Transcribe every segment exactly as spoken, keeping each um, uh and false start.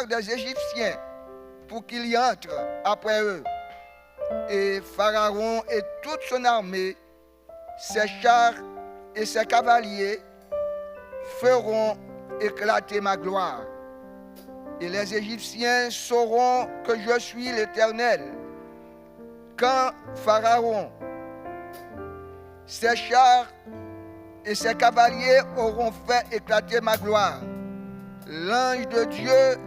des Égyptiens pour qu'il y entre après eux. Et Pharaon et toute son armée, ses chars et ses cavaliers feront éclater ma gloire. Et les Égyptiens sauront que je suis l'Éternel quand Pharaon, ses chars et ses cavaliers auront fait éclater ma gloire. L'ange de Dieu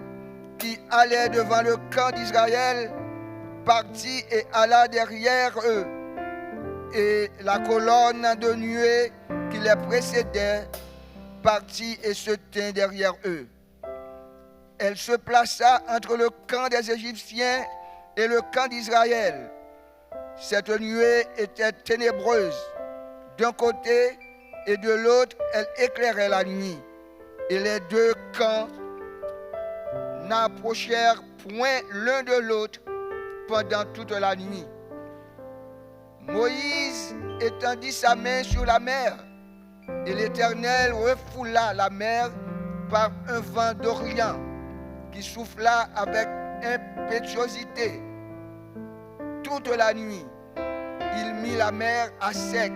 qui allait devant le camp d'Israël partit et alla derrière eux, et la colonne de nuée qui les précédait partit et se tint derrière eux. Elle se plaça entre le camp des Égyptiens et le camp d'Israël. Cette nuée était ténébreuse. D'un côté et de l'autre, elle éclairait la nuit. Et les deux camps n'approchèrent point l'un de l'autre pendant toute la nuit. Moïse étendit sa main sur la mer, et l'Éternel refoula la mer par un vent d'Orient qui souffla avec impétuosité toute la nuit. Il mit la mer à sec,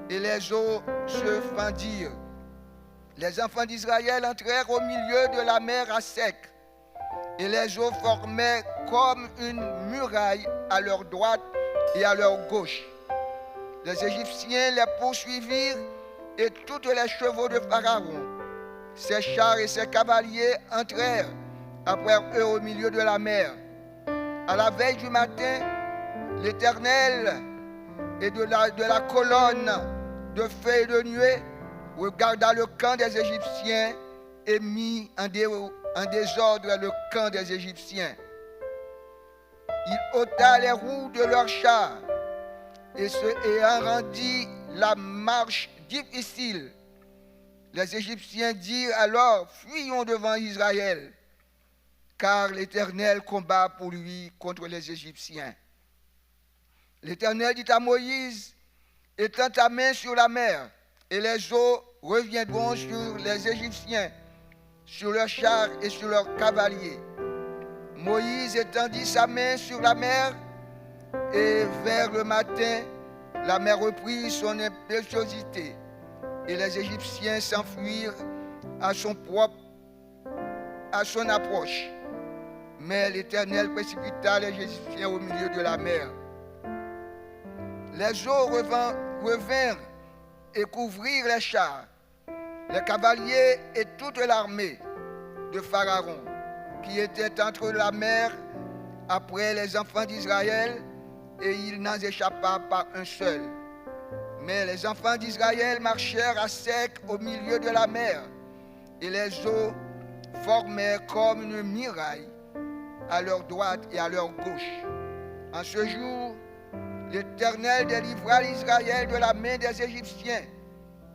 et les eaux se fendirent. Les enfants d'Israël entrèrent au milieu de la mer à sec, et les eaux formaient comme une muraille à leur droite et à leur gauche. Les Égyptiens les poursuivirent, et tous les chevaux de Pharaon, ses chars et ses cavaliers entrèrent après eux au milieu de la mer. À la veille du matin, l'Éternel et de la, de la colonne de feu et de nuée regarda le camp des Égyptiens et mit en dé-, en désordre le camp des Égyptiens. Il ôta les roues de leurs chars et se, et en rendit la marche difficile. Les Égyptiens dirent alors : « Fuyons devant Israël, car l'Éternel combat pour lui contre les Égyptiens. » L'Éternel dit à Moïse : « Étends ta main sur la mer, et les eaux reviendront sur les Égyptiens, sur leurs chars et sur leurs cavaliers. » Moïse étendit sa main sur la mer, et vers le matin, la mer reprit son impétuosité, et les Égyptiens s'enfuirent à son propre, à son approche. Mais l'Éternel précipita les Égyptiens au milieu de la mer. Les eaux revinrent et couvrirent les chars, les cavaliers et toute l'armée de Pharaon, qui était entre la mer après les enfants d'Israël, et il n'en échappa pas un seul. Mais les enfants d'Israël marchèrent à sec au milieu de la mer, et les eaux formaient comme une muraille à leur droite et à leur gauche. En ce jour, l'Éternel délivra Israël de la main des Égyptiens,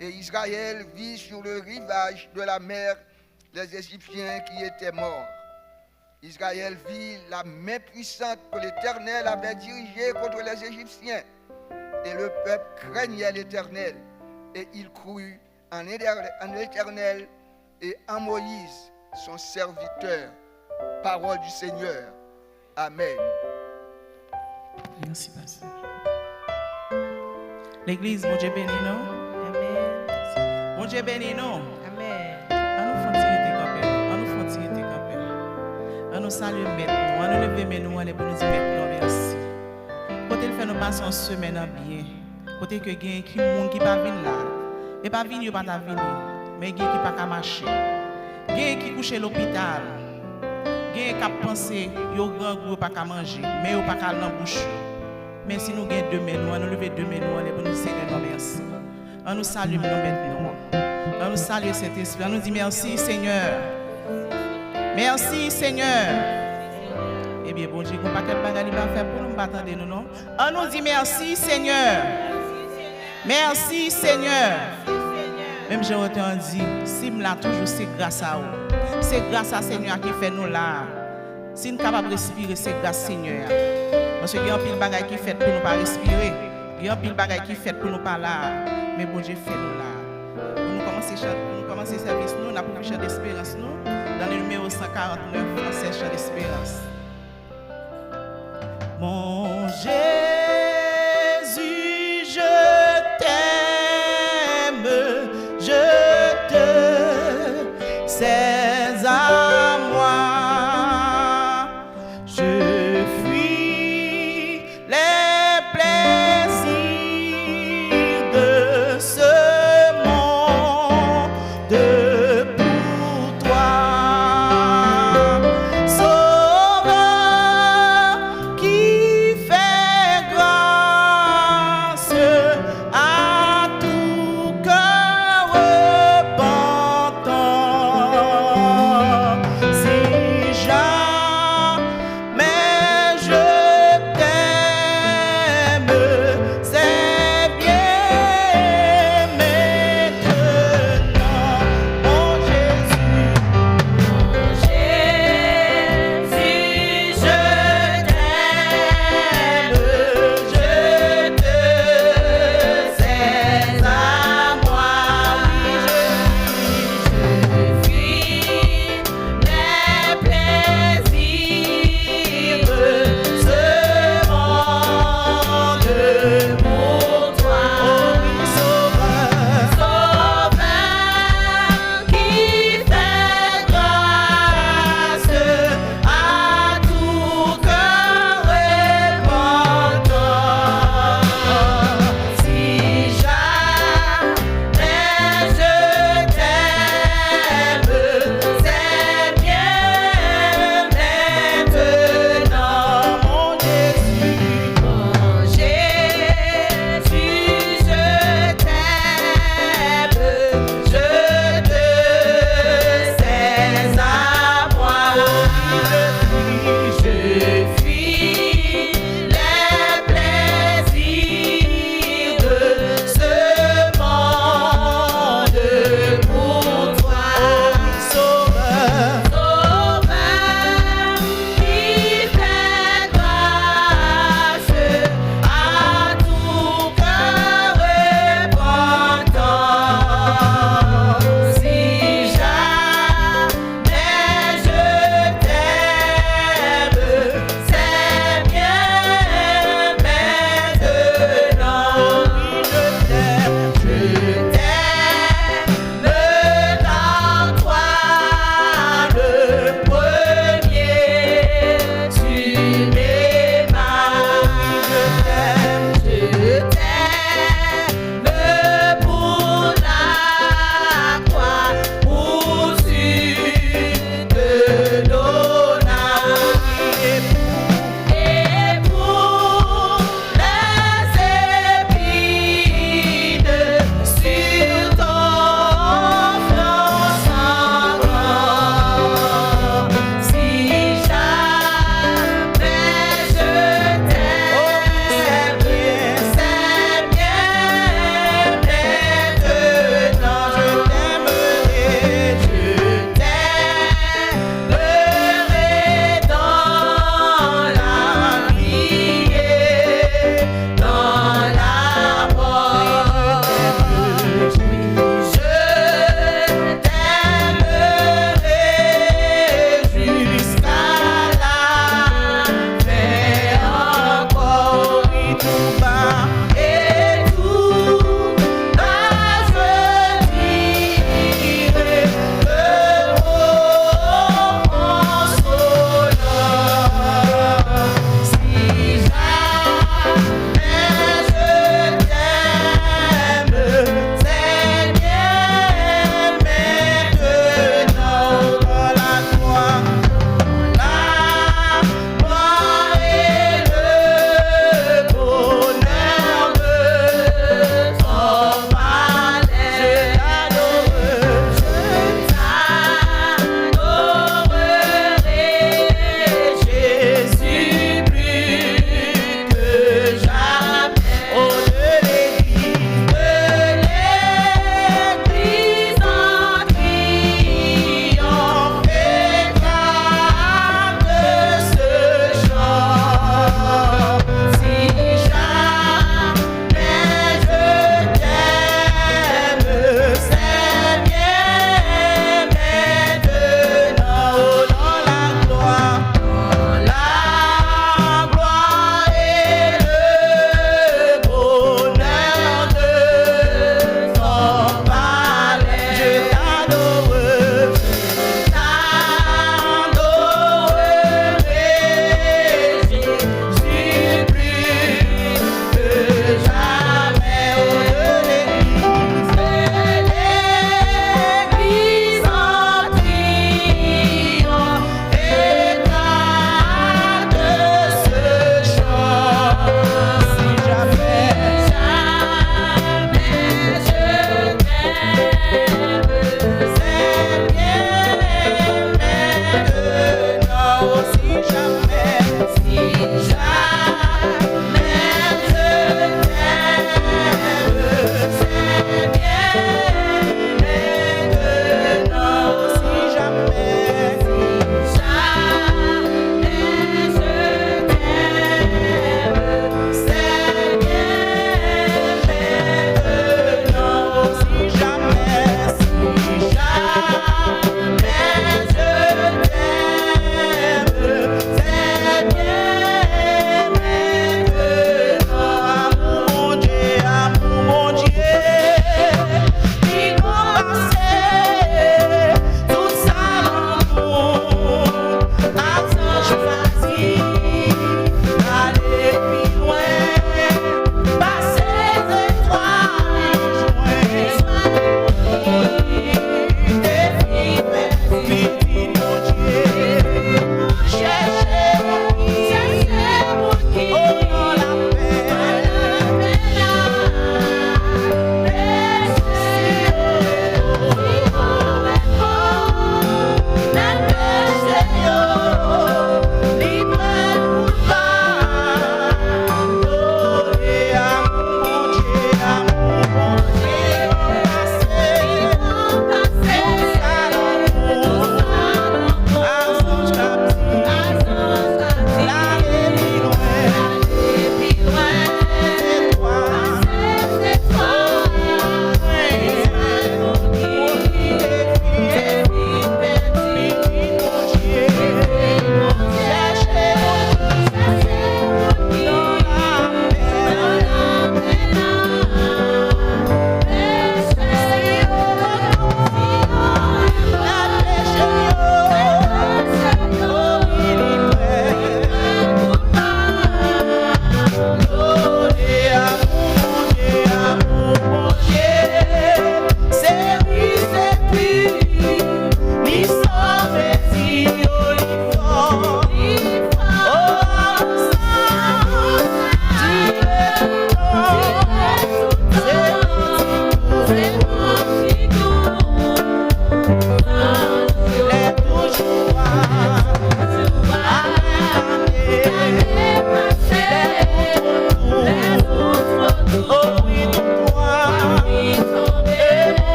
et Israël vit sur le rivage de la mer les Égyptiens qui étaient morts. Israël vit la main puissante que l'Éternel avait dirigée contre les Égyptiens, et le peuple craignait l'Éternel, et il crut en l'Éternel et en Moïse, son serviteur. Parole du Seigneur. Amen. Mèsi, pastè. Legliz, Bondye beni nou. Amen. Bondye beni nou. Amen. An nou fon ti rete kanpe. An nou fon ti rete kanpe. An nou salye Mèt nou. An nou leve men nou anlè pou nou di Mèt nou mèsi. Kote l fè nou pase yon semèn an byen. Kote ke gen ki moun ki pa vin la. E pa vini yo pa ta vini. Men gen ki pa ka mache. Gen ki kouche lopital. Gen k ap panse yo grangou, yo pa ka manje, men yo pa ka al nan bouch yo. Men si nou gen de men nou, an nou leve de men nou anlè pou nou di Senyè nou mèsi. An nou salye non Mèt nou. An nou salye Sentespri. An nou di mèsi, Senyè. Mèsi, Senyè. Ebyen, Bondye gen yon pakèt bagay li pa fè pou nou, m pa tande nou non. An nou di mèsi, Senyè. Mèsi, Senyè. Menm jan yo te di, si m la toujou, se gras a ou. Se gras a Senyè a ki fè nou la a. Si n kapab respire, se gras Senyè a. Paske gen anpil bagay ki fèt pou nou pa respire. Gen anpil bagay ki fèt pou nou pa la a. Men Bondye fè nou la a. Pou nou kòmanse chan-, pou nou kòmanse sèvis nou, n ap ouvri chan desperans nou. Dans le numéro cent quarante-neuf, Français Chant d'Espérance. Mon Jésus, je t'aime, je te sais à moi. Je fuis les plaisirs de ce monde pour toi. Sauveur qui fait grâce à tout cœur repentant, si jamais mais je t'aime, c'est bien maintenant, mon Jésus. Mon Jésus, je t'aime, je te sais à moi. Oui, je fuis, je fuis les plaisirs de ce monde pour toi. Oh oui, Sauveur, Sauveur qui fait grâce à tout cœur repentant. Si jamais je t'aime, c'est bien maintenant, mon Jésus. Mon Jésus, je t'aime, je te sais à moi. Je fuis les plaisirs de ce monde pour toi. Sauveur, Sauveur qui fait grâce à tout cœur repentant. Si jamais je t'aime,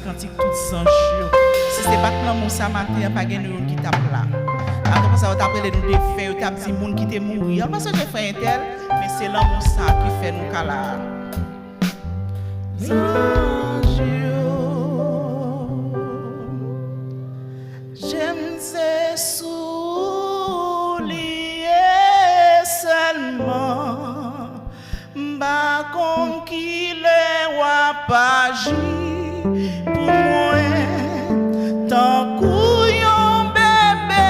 kantik tout zanj yo. Si se pa t lanmou sa maten an, pa gen nou youn ki t ap la. Avan sa, yo t ap rele nou defen, yo t ap di moun ki te mouri an, paske defen entèl, men se lanmou sa ki fè nou ka la a. Zanj yo, je m se sou li ye sèlman. M pa konn kilè w ap aji pou mwen, tankou yon bebe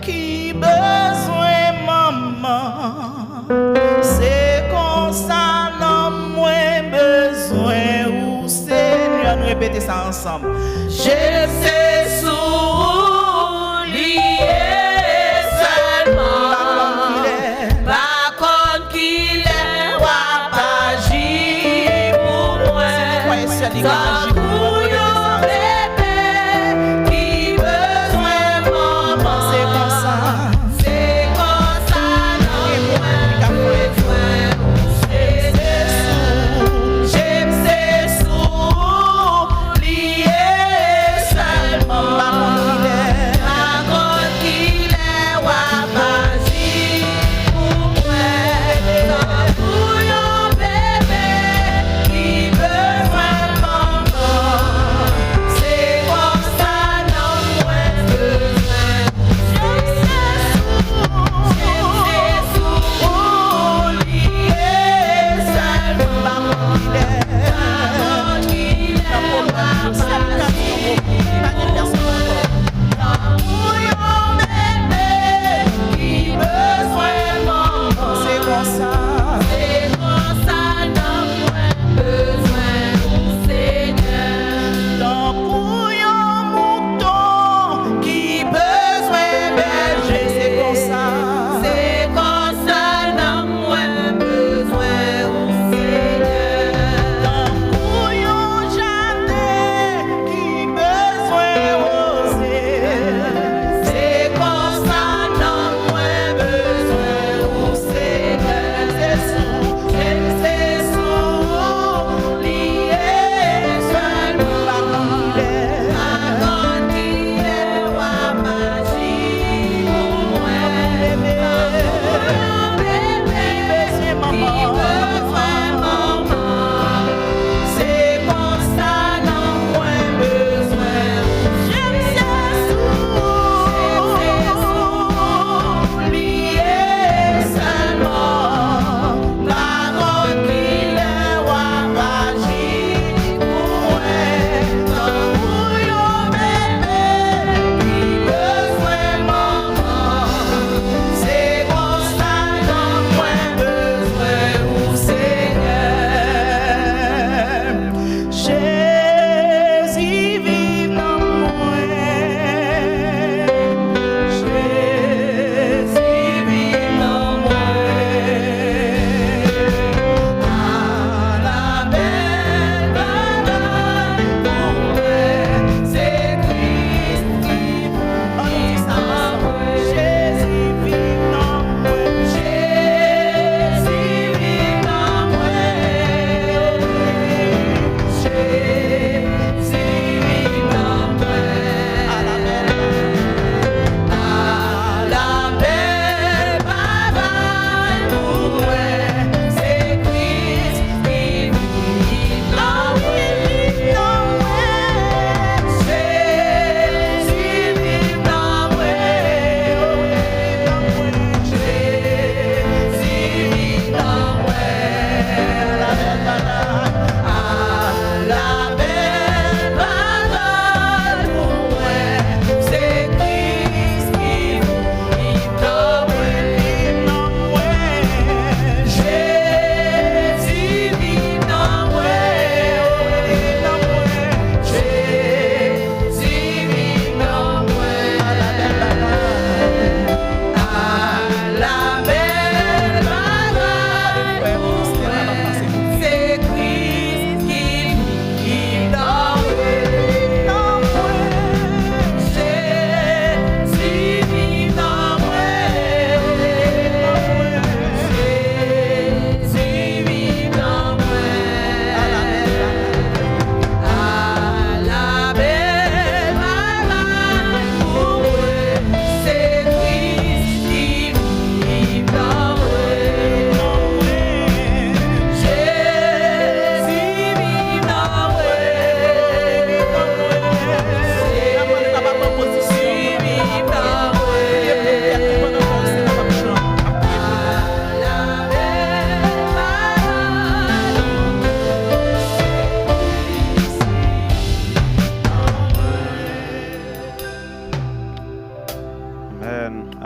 ki bezwen manman. Se konsa nanm mwen bezwen ou, Senyè. Nou repete sa ansanm. Je m se sou li ye sèlman. Pa konn kilè w ap aji pou mwen. Tankou yon bebe ki bezwen manman. Se konsa. Se konsa nanm mwen bezwen ou, Senyè. Je m se sou li ye sèlman.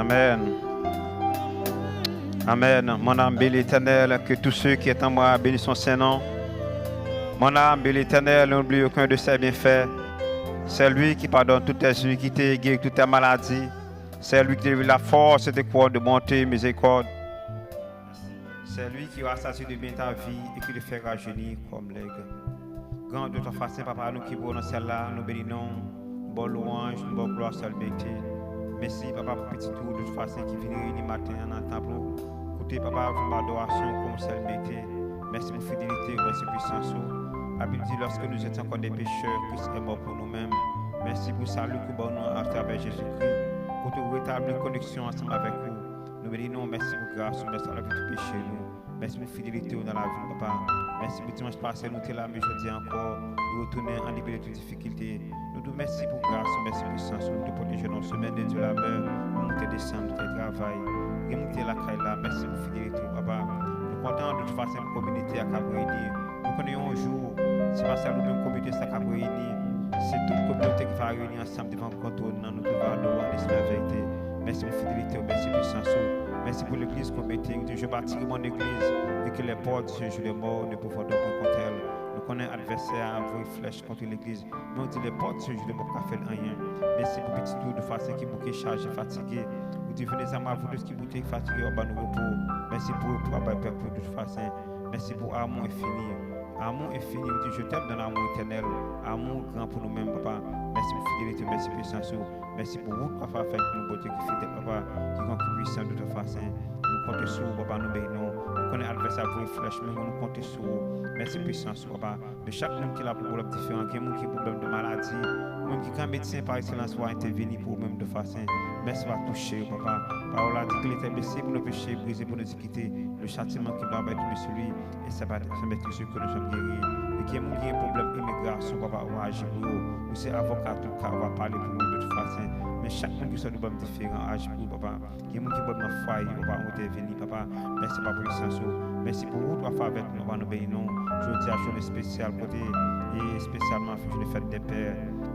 Amen. Amen. Mon âme bénit l'Éternel, que tout ce qui est en moi bénisse son saint nom. Mon âme bénit l'Éternel, n'oublie aucun de ses bienfaits. C'est lui qui pardonne toutes tes iniquités et guérit toutes tes maladies. C'est lui qui te délivre la force et te couronne de bonté et miséricorde. C'est lui qui rassasie de bien ta vie et qui te fait rajeunir comme l'aigle. Gran Dye tout fasen, papa nou ki bò nan syèl la, nou beni non, nou ba w lwanj, nou ba w glwa, sèl merite. Mèsi, papa, pou pitit ou, de tout fasen, ki vin reyini maten an nan tanp ou. Koute, papa, vin ba adorasyon kòm sèl merite. Mèsi pou fidelite ou, mèsi pou pisans ou. Labib di, lorsque nous étions encore des pécheurs, Christ est mort pour nous-mêmes. Mèsi pou sali ke w ban nou atravè Jezikri. Kote w retabli koneksyon ansanm avèk ou. Nou beni non, mèsi pou gras ou, mèsi pou lavi tou peche nou. Mèsi pou fidelite w nan lavi nou, papa. Mèsi pou dimanch pase nou te la, men jodi ankò, nou retounen an libète de tout difikilte. Nou di w mèsi pou gras ou, mèsi pou pisans ou, nou te pwoteje nou semèn de Dye labè, nou moute desann, nou te travay. Gen moun ki te lakay la, mèsi pou fidelite w, papa. Nou kontan de tout fason pou kominote a k ap reyini. Nou konnen yon jou, se pa sèl nou menm kominote sa k ap reyini, se tout kominote ki va reyini ansanm devan gran twòn nan, nou tout va adore w an espri an verite. Mèsi pou fidelite w, mèsi pou pisans ou. Mèsi pou legliz ke w mete. Ou di, je bâtirai mon église et que les portes du séjour des morts ne prévaudront point contre elle. Nou konnen advèsè a ap voye flèch kont legliz, men ou di, les portes du séjour des morts p ap ka fè l anyen. Mèsi pou pitit ou de fason ki bouke, chaje, fatige. Ou di, venez à moi, vous tous qui bouquez et fatigués, w ap ba nou repo. Mèsi pou repo w ap bay pèp ou de fason. Mèsi pou amou enfini. Amou enfini, ou di, je t'aime dans l'amour éternel. Amou gran pou nou menm, papa. Mèsi pou fidelite, mèsi pou pisans ou. Mèsi pou wout w ap fè avèk nou, Bondye ki fidèl, papa, ki gran, ki pwisan de tout fason. Nou konte sou ou, papa, nou beni w. Nou konnen advèsè a ap voye flèch, men nou konte sou ou. Mèsi pou pisans ou, papa. Men chak moun ki la pou pwoblèm diferan, gen moun ki pwoblèm de maladi, ou menm ki gran medsen pa ekselans, w a entèvini pou ou menm de fason. Mèsi w a touche yo, papa. Pawòl la di ke Letènèl blese pou nos péchés, brisé pour nos iniquités. Le châtiment qui doit être tombé sur lui, et c'est par sa maîtrise que nous sommes guéris. E gen moun ki gen pwoblèm imigrasyon, papa, w a aji pou yo. Ou se avoka tout ka, w a pale pou yo de tout fason. Men chak moun ki sòti nan pwoblèm diferan, aji pou yo, papa. Gen moun ki pwoblèm nan fwaye yo, papa, ou entèvini, papa. Mèsi, papa, pou pisans ou. Mèsi pou wout w ap fè avèk nou, papa, nou beni non. Jodi a, jounen espesyal, kote, e espesyalman, jounen fèt dè pè.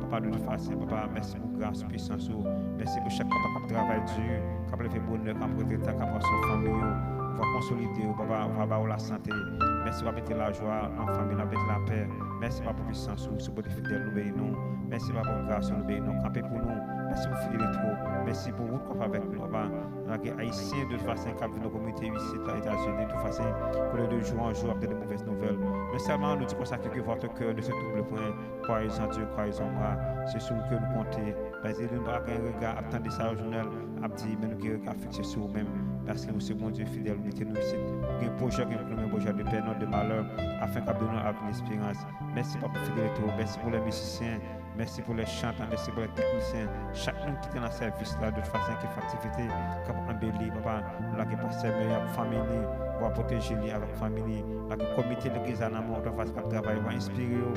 Papa, de tout fason, papa, mèsi pou gras ou, pisans ou. Mèsi pou chak papa k ap travay di, k ap leve bonè, k ap rete ta, k ap pran swen fanmi yo. Ou va konsolide yo, papa, ou va ba yo lasante. Mèsi, w ap mete lajwa nan fanmi, w ap mete lapè. Mèsi, papa, pou pisans ou, sou kote fidèl, nou beni non. Mèsi, papa, pou gras ou, nou beni non. Kanpe pou nou. Mèsi pou fidelite ou. Mèsi pou wout w ap fè avèk nou, papa. Lage Ayisyen de tout fason k ap vin nan kominote isit la, Etazini, de tout fason, kote de jou an jou ap tande movèz nouvèl. Men sèlman nou di konsa ke, que votre cœur ne se trouble point, croyez en Dieu, croyez en moi. Se sou ou ke nou konte. Paske nou pa gen rega ap tande sa yo, jounal ap di, men nou gen rega fikse sou ou menm. Paske ou se Bondye fidèl, ou mete nou isit. Ou gen pwojè, gen pou nou, men pwojè de pè, non de malè, afin k ap donnen nou avni esperans. Mèsi, papa, pou fidelite ou. Mèsi pou lè mizisyen. Mèsi pou lè chantan, mèsi pou lè teknisyen. Chak moun ki te nan sèvis la, de tout fason, ki fè aktivite, k ap anbeli, papa, lage pastè Mary ak fanmi li, w a pwoteje li avèk fanmi li, lage komite legliz la nan men w, de tout fason, k ap travay, w a enspire yo,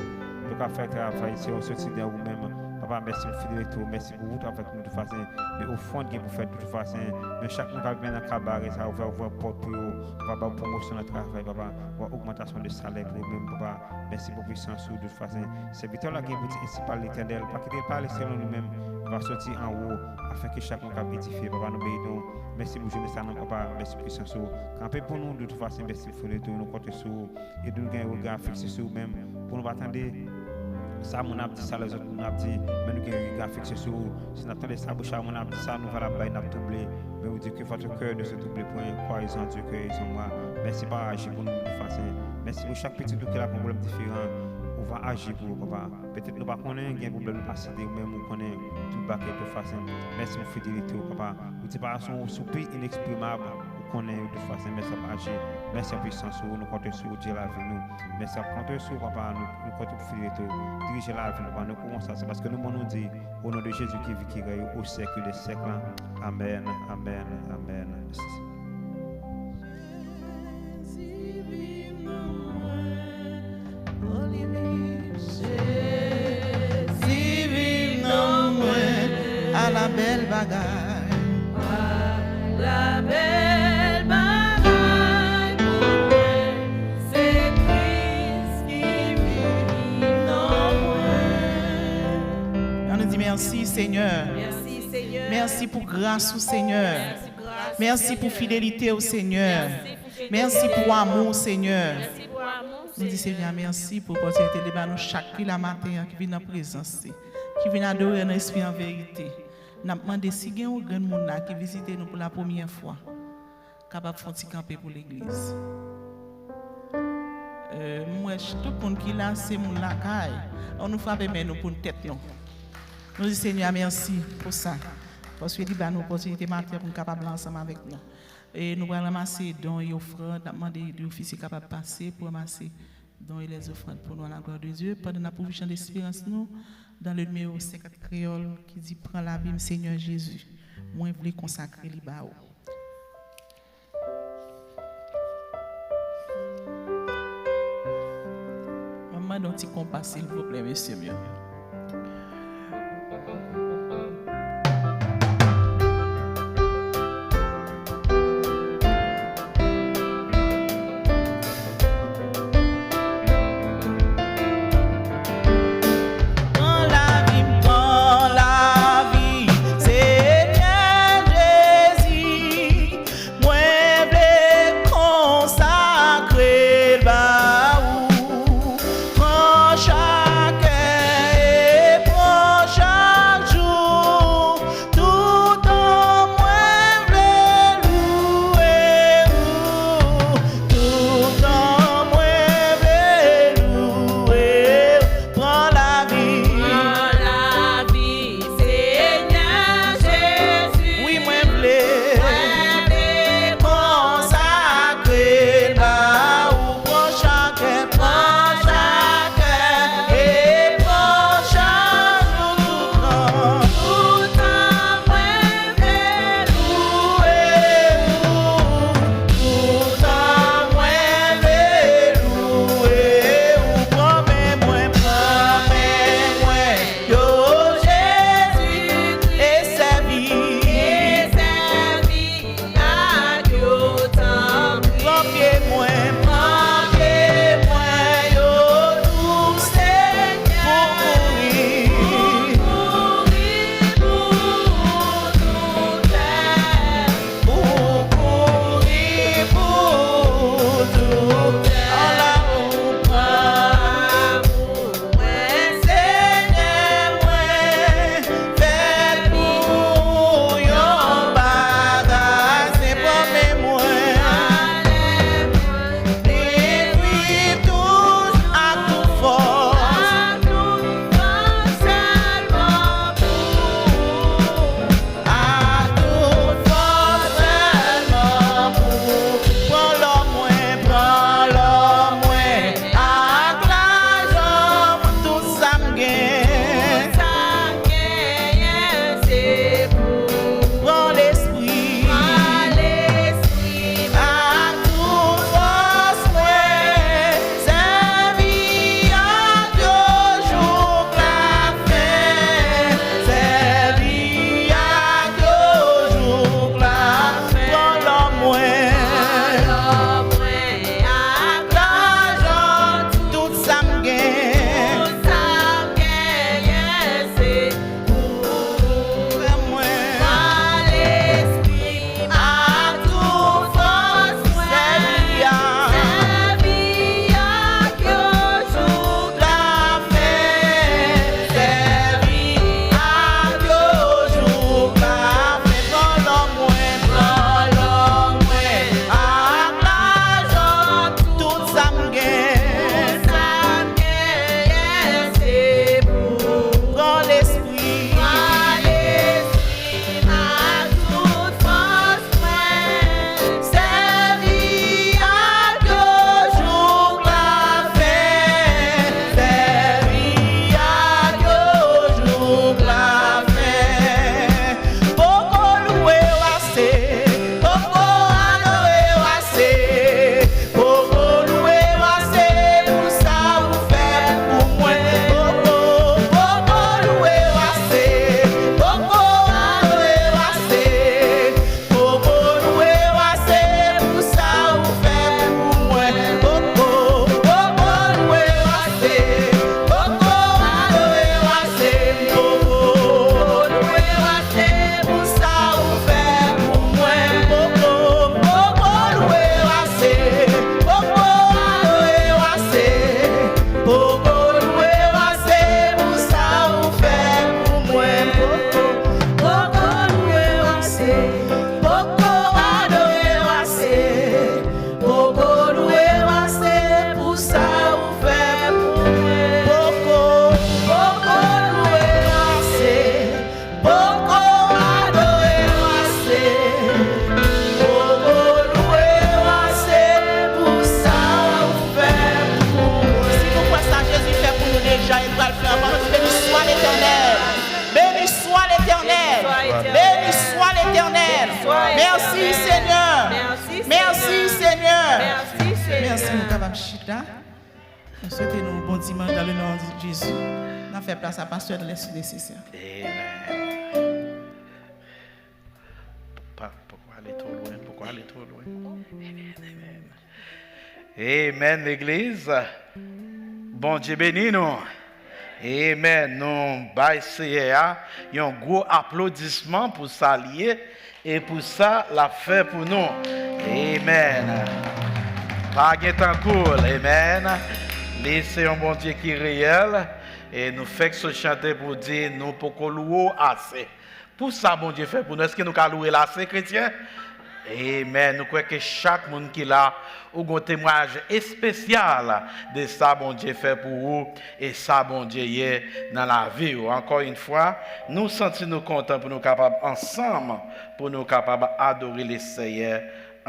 yo ka fè travay, se yo soti nan ou menm. Papa, mèsi pou fidelite w, mèsi pou wout avèk nou, de tout fason. Men ofrann gen pou fèt, de tout fason. Men chak moun k ap vin nan kabarè sa, ouvè, ouvè pòt pou yo, w a ba yo pwomosyon nan travay, papa, w a ogmantasyon de salè pou yo menm, papa. Mèsi pou pisans ou, de tout fason. Sèvitè w la gen pou di ensi pale Letènèl, pa kite l pale selon li menm, va soti anwo, afin ke chak moun k ap edifye, papa, nou beni w. Mèsi pou jounen sa, non, papa, mèsi pou pisans ou. Kanpe pou nou, de tout fason, mèsi pou fidelite w, nou konte sou ou. Ede nou gen rega fikse sou ou menm, pou nou pa tande sa moun ap di, sa lèzòt moun ap di, men nou gen rega fikse sou ou. Si n ap tande sa bouch a moun ap di, sa nouvèl ap bay, n ap twouble. Men ou di, que votre cœur ne se trouble point, croyez en Dieu, croyez en moi. Mèsi, pa aji pou nou de tout fason. Mèsi pou chak pitit ou ki la pou yon pwoblèm diferan. Ou va aji pou yo, papa. Petèt nou pa konnen, gen pwoblèm nou pa site, men ou konnen tout bagay de tout fason. Mèsi pou fidelite w, papa. Ou di pa sou, sou pi ineksprimab, ou konnen yo de tout fason. Mèsi ap aji. Mèsi pou pisans ou, nou konte sou ou, Dye lavi nou. Mèsi ap konte sou ou, papa, nou, nou konte pou fidelite w. Dirije lavi nou, papa, nou kwè konsa, se paske nou bon nou di, au nom de Jésus qui vit, qui règne au siècle des siècles. Amèn, amèn, amèn. Jezi vin nan mwen, o li vin. Jezi vin nan mwen, ala bèl bagay. Ala bèl bagay pou mwen, se Kris ki vin nan mwen. Ann nou di, mèsi, Senyè. Mèsi, Mèsi pou gras ou, Senyè. Mèsi pou fidelite ou, Senyè. Mèsi pou amou ou, Senyè. Nou di Senyè mèsi pou opòtinite li ba nou chak ki la maten an, ki vin nan prezans li, ki vin adore nan espri an verite. N ap mande si gen yon grenn moun la ki vizite nou pou la premyè fwa, kapab fè yon ti kanpe pou legliz. Euh, m wè ch- tout moun ki la se moun lakay. An nou frape men nou pou n tèt nou. Nou di Senyè mèsi pou sa. Paske li ba nou opòtinite maten pou n kapab la ansanm avèk nou. E nou pral ranmase don e ofrann. N ap mande de ofisye kapab pase pou ranmase don e lèzofrann pou nou, à la gloire de Dieu. Pandan n ap ouvri chan desperans nou, dans le numéro senkant kreyòl ki di, pran lavi m, Senyè Jezi. Mwen vle konsakre li ba ou. Mwen mande yon ti konpa, silvouplè, mesye m yo. Pran lavi m, pran lavi, Senyè Jezi. Mwen vle konsakre l ba ou. Pran chak kè Merci, Seigneur. Merci, Seigneur. Merci, Seigneur. Merci, nou kapab chita. Nou swete nou bon dimanch dans le nom de Jésus. N ap fè plas a pastè lè si nesesè. Amen. Pa, poko ale twò lwen, poko ale twò lwen. Amen, amen. Amen, legliz. Bondye beni nou. Amen. Nou bay Seyè a yon gwo aplodisman pou sa l ye e pou sa l ap fè pou nou. Amen. Pa gen tankou l. Amen. Li se yon Bondye ki reyèl e nou fèk sot chante pou di nou poko lwe w ase. Pou sa Bondye fè pou nou, èske nou ka lwe l ase, kretyen? Amen. Nou kwè ke chak moun ki la, ou gen yon temwayaj espesyal de sa Bondye fè pou ou e sa Bondye ye nan lavi w. Ankò yon fwa, nou santi nou kontan pou nou kapab ansanm, pou nou kapab adore Leseyè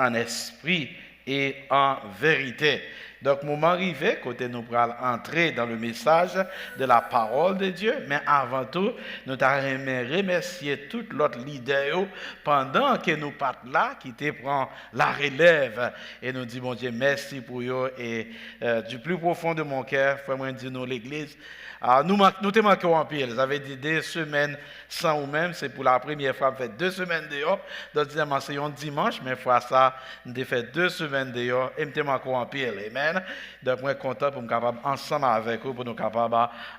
an espri e an verite. Donk, moman rive kote nou pral antre dans le message de la parole de Dieu, men avan tou, nou ta renmen remèsye tout lòt lidè yo pandan ke nou pa t la, ki te pran la relève. E nou di Bondye mèsi pou yo. E, euh, du plus profond de mon cœur, frè mwen di nou, legliz, ah, nou, mank, nou te manke w anpil. Sa vle di de semèn san ou menm, se pou la premyè fwa m fè de semèn deyò. Òdinèman, se yon dimanch, men fwa sa, m te fè de semèn deyò e m te manke w anpil. Amen. Donk, mwen kontan pou m kapab ansanm avèk ou, pou nou kapab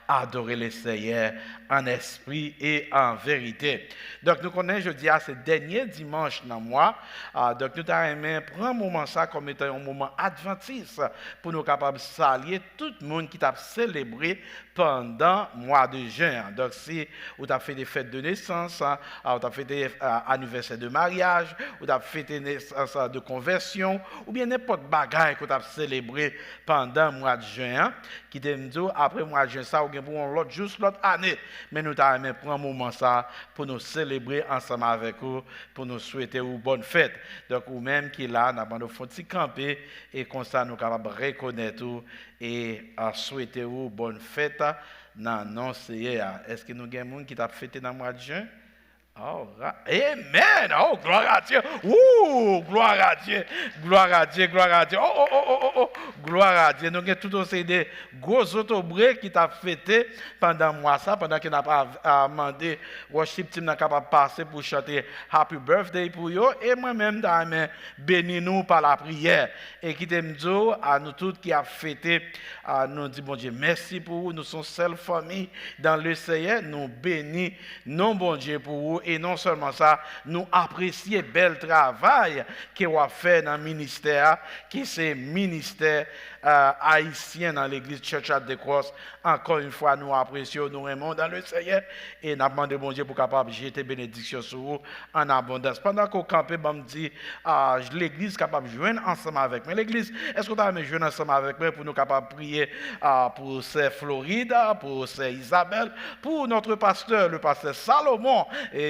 adore Leseyè an espri e an verite. Donk, nou konnen jodi a se dènye dimanch nan mwa. Ah, donk, nou ta renmen pran moman sa kòm etan yon moman advantis pou nou kapab salye tout moun ki t ap selebre pandan mwa de jen an. Donk, si ou t ap fete fèt de nesans, a, ou t ap fete, a, anivèsè de maryaj, ou t ap fete nesans, a, de konvèsyon, oubyen nenpòt bagay ke w t ap selebre pandan mwa de jen an, kite m di w, apre mwa de jen sa, ou gen pou yon lòt jou, lòt ane. Men nou ta renmen pran moman sa pou nou selebre ansanm avèk ou, pou nou swete ou bòn fèt. Donk, ou menm ki la, n ap mande w fè yon ti kanpe, e konsa nou kapab rekonèt ou e, a, swete ou bòn fèt nan non Seyè a. Èske nou gen moun ki t ap fete nan mwa de jen? Alright. Amen! Oh, gloire à Dieu! Ooh, gloire à Dieu! Gloire à Dieu, gloire à Dieu! Oh, oh, oh, oh, oh, oh! Gloire à Dieu! Nou gen tout yon seri de gwo zotobre ki t ap fete pandan mwa sa, pandan ke n ap, a, mande worship team nan kapab pase pou chante Happy Birthday pou yo. E mwen menm, m ta renmen beni nou pa lapriyè. E kite m di w, a nou tout ki ap fete, a, nou di Bondye mèsi pou ou. Nou se yon sèl fanmi dans le Seigneur. Nou beni non Bondye pou ou. E non sèlman sa, nou apresye bèl travay ke w ap fè nan ministè a, ki se ministè, a, ayisyen nan legliz Church at the Cross. Ankò yon fwa, nou apresye w, nou renmen w dans le Seigneur. E n ap mande Bondye pou kapab jete benediksyon sou ou an abondans. Pandan ke w kanpe, ban m di, a, legliz kapab jwenn ansanm avèk mwen. Legliz, èske w ta renmen jwenn ansanm avèk mwen pou nou kapab priye, a, pou sè Florida, pou sè Isabelle, pour notre pasteur, le pasteur Salomon?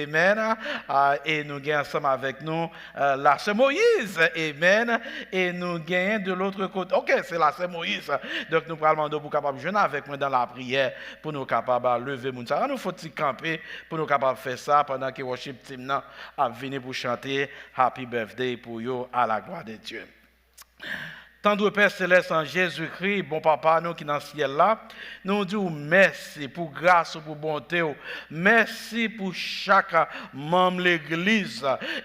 Amen. A, e nou gen ansanm avèk nou, a, la sè Moïse. Amen. E nou genyen de l'autre côté. Ok, se la sè Moïse. Donk, nou pral mande w pou kapab jwenn avèk mwen dans la prière, pou nou kapab, a, leve moun sa. Ann nou fè yon ti kanpe pou nou kapab fè sa pandan ke worship team nan ap vini pou chante Happy Birthday pou yo, à la gloire de Dieu. Tandre Pè Selès an Jezikri, bon Papa nou ki nan syèl la, nou di w mèsi pou gras ou, pou bonte w. Mèsi pou chak manm legliz.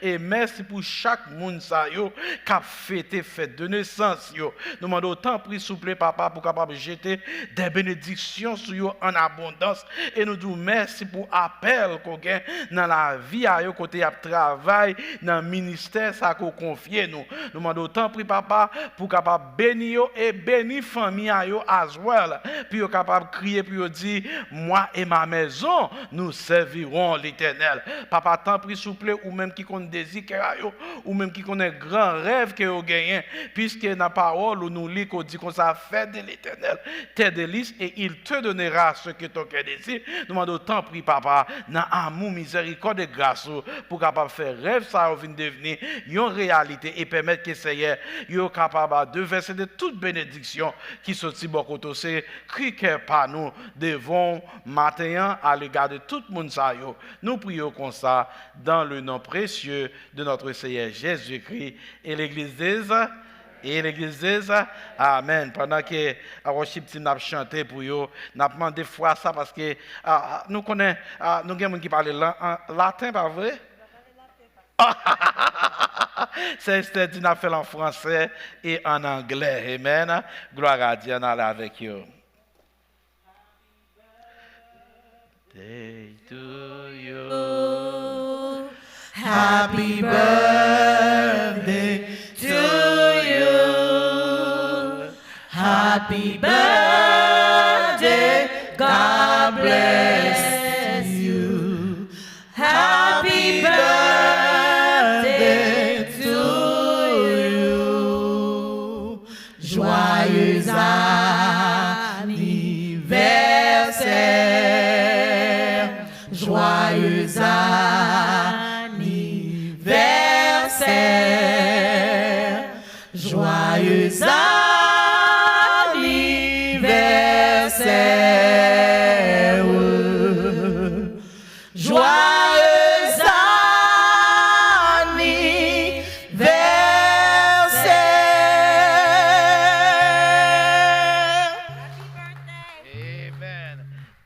E mèsi pou chak moun sa yo k ap fete fèt de nesans yo. Nou mande w tanpri, souple, Papa, pou kapab jete de benediksyon sou yo an abondans. E nou di w mèsi pou apèl ke w gen nan lavi a yo, kote y ap travay nan ministè sa ke w konfye nou. Nou mande w tanpri, Papa, pou w kapab beni yo e beni fanmi a yo as well, pou yo kapab kriye, pou yo di, Moi et ma maison, nous servirons l'Éternel. Papa, tanpri, souple, ou menm ki konn dezi kè a yo, ou menm ki konnen gran rèv ke yo genyen, piske nan pawòl ou nou li ke w di konsa, Fais de l'Éternel tes délices et il te donnera ce que ton cœur désire. Nou mande w tanpri, Papa, nan amou, mizèrikòd e gras ou, pou kapab fè rèv sa yo vin devni yon reyalite e pèmèt ke, Seyè, yo kapab de vèse de tout benediksyon ki soti bò kote w. Se kri kè pa nou devan w maten an, alega de tout moun sa yo. Nou priye w konsa, dans le nom précieux de notre Seigneur Jésus-Christ. Et l'église dise, et l'église dise, amen. Pandan ke worship team n ap chante pou yo, n ap mande fwa sa paske, ah, nou konnen, ah, nou gen moun ki pale lan-, an laten, pa vre? Sè Estè di n ap fè l an fransè e an anglè. Amen. Glwa a Dye, ann ale avèk yo. Day to you. Happy birthday to you. Happy birthday. God bless you. Happy birthday to you. Joyeux anniversaire. Joyeux anniversaire. Joyeux anniversaire. Joyeux anniversaire. Amen.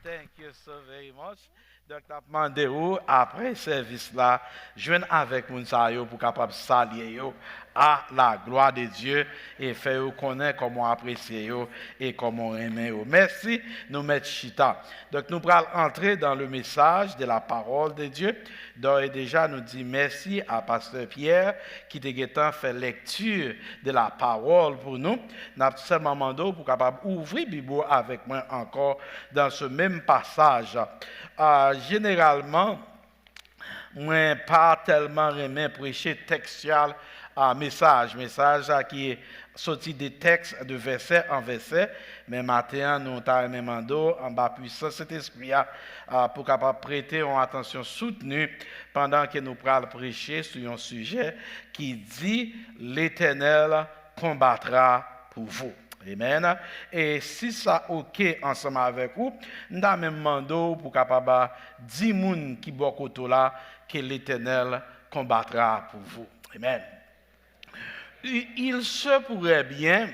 Thank you so very much. Donk, n ap mande ou, apre sèvis la, jwenn avèk moun sa yo pou kapab salye yo à la gloire de Dieu e fè yo konnen kòman w apresye yo e kòman w renmen yo. Mèsi, nou mèt chita. Donk, nou pral antre dans le message de la parole de Dieu. D'ores et déjà, nou di mèsi a Pastè Pierre ki te gentan fè lèkti de la parole pou nou. N ap sèlman mande w pou kapab ouvri Bib ou avèk mwen ankò dans ce même passage. Ah, jeneralman, mwen pa tèlman renmen preche tèkstyal, ah, mesaj, mesaj, ah, ki soti de tèks, de vèsè an vèsè, men maten an, nou ta renmen mande w, anba pwisans Sentespri a, ah, pou kapab prete yon atansyon soutni pandan ke nou pral preche sou yon sijè ki di, Letènèl konbatra pou vou. Amen. E si sa oke ansanm avèk ou, m ta menm mande w pou kapab di moun ki bò kote w la ke Letènèl konbatra pou vou. Amen. Il, il se pourrait bien,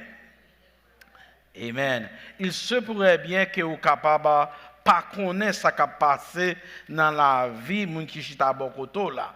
amen. Il se pourrait bien ke ou kapab pa konnen sa k ap pase nan lavi moun ki chita bò kote w la.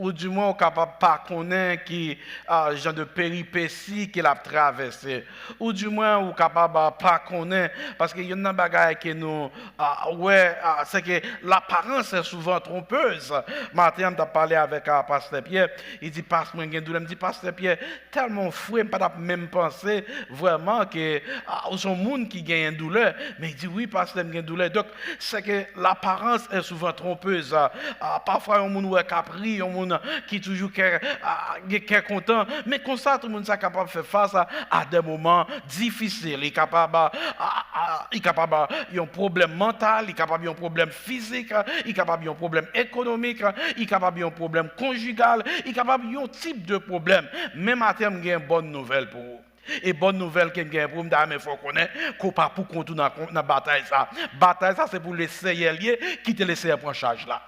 Ou di mwen ou kapab pa konnen ki, ah, jan de peripesi ke l ap travèse. Ou di mwen ou kapab, ah, pa konnen, paske youn nan bagay ke nou, ah, wè, ah, se ke l'apparence est souvent trompeuse. Maten an, m t ap pale avèk, ah, Pastè Pyè, li di, "Pas, mwen gen doulè." M di, "Pastè Pyè, tèlman w fre, m pa t ap menm panse vrèman ke, ah, ou se yon moun ki genyen doulè." Men li di, "Wi, pastè, m gen doulè." Donk, se ke l'apparence est souvent trompeuse. Ah, pafwa, yon moun wè k ap ri, yon moun ki toujou kè, ah, gen kè kontan. Men konsa, tout moun sa kapab fè fas a, a de moman difisil. Li kapab, ah, ah, li kapab, ah, yon pwoblèm mantal, li kapab yon pwoblèm fizik, li kapab yon pwoblèm ekonomik, li kapab yon pwoblèm konjigal, li kapab yon tip de pwoblèm. Men maten, m gen bòn nouvèl pou ou. E bòn nouvèl ke m gen pou ou, m ta renmen fè w konnen ke w pa poukont ou nan, nan batay sa. Batay sa, se pou Lesenyè l ye, kite Lesenyè pran chaj la.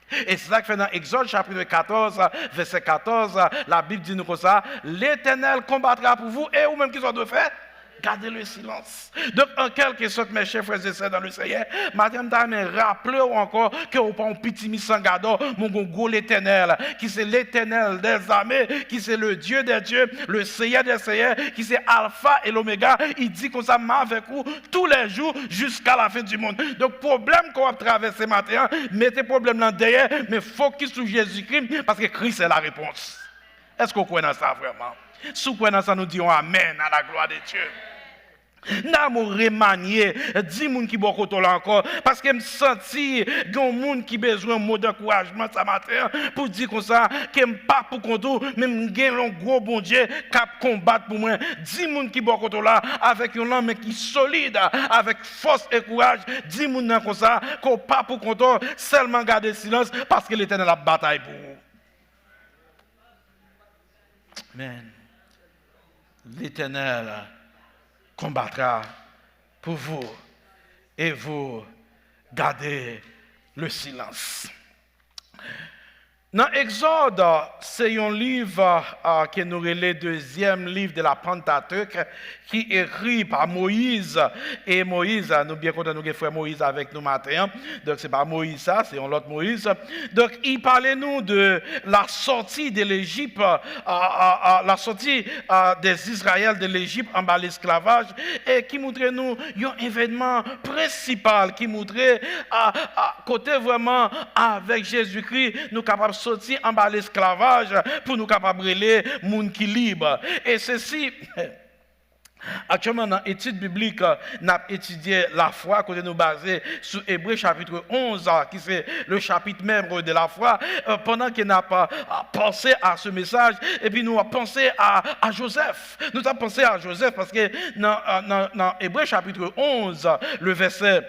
E se sa k fè nan Egzòd chapit katòz, vèsè katòz, Labib di nou konsa, L'Éternel combattra pour vous, et ou menm, kisa w dwe fè? Gade le silans. Donk, an kèlkesòt, mes chers frères et sœurs dans le Seigneur, maten an, m ta renmen raple w ankò ke ou pa yon pitimi san gadò, men w gen yon gwo Letènèl, ki se Letènèl dèzame, ki se le Dye dè dye, le Seyè dè seyè, ki se Alfa e Lomega. Li di konsa, "M avèk ou tou lè jou jiska lafen di monn." Donk, pwoblèm ke w ap travèse maten an, mete pwoblèm lan dèyè, men fokis sou Jezikri, paske Kris se la repons. Èske w kwè nan sa vrèman? Si w kwè nan sa, nou di yon amèn à la gloire de Dieu. N a mo remanye, di moun ki bò kote w la ankò, paske m santi gen yon moun ki bezwen yon mo dankourajman sa maten an, pou di konsa ke m pa poukont ou, men m gen yon gwo Bondye k ap konbat pou mwen. Di moun ki bò kote w la, avèk yon lanmen ki solid, avèk fòs e kouraj, di moun nan konsa ke w pa poukont ou, sèlman gade silans, paske Letènèl ap batay pou ou. Amen. L'Éternel combattra pour vous et vous gardez le silence. Nan Egzòd, se yon liv, a, ke nou rele dezyèm liv de la Pentateuch, ki ekri pa Moyiz. E Moyiz, nou byen kontan nou gen frè Moyiz avèk nou maten an. Donk, se pa Moyiz sa, se yon lòt Moyiz. Donk, li pale nou de la sortie de l'Égypte, a, a, a, la sortie, a, des Israéliens de l'Égypte anba lesklavaj, e ki montre nou yon evènman prensipal ki montre, a, a, kote vrèman avèk Jezikri nou kapab soti anba lesklavaj pou nou kapab rele moun ki lib. E se si Aktyèlman, nan etid biblik, n ap etidye lafwa, kote nou baze sou Ebre chapit onz, a, ki se le chapitre même de la foi, euh, pandan ke n ap, a, panse a se mesaj, epi nou ap panse a, a Jozèf. Nou t ap panse a Jozèf, paske nan, a, nan, nan Ebre chapit onz, le vèsè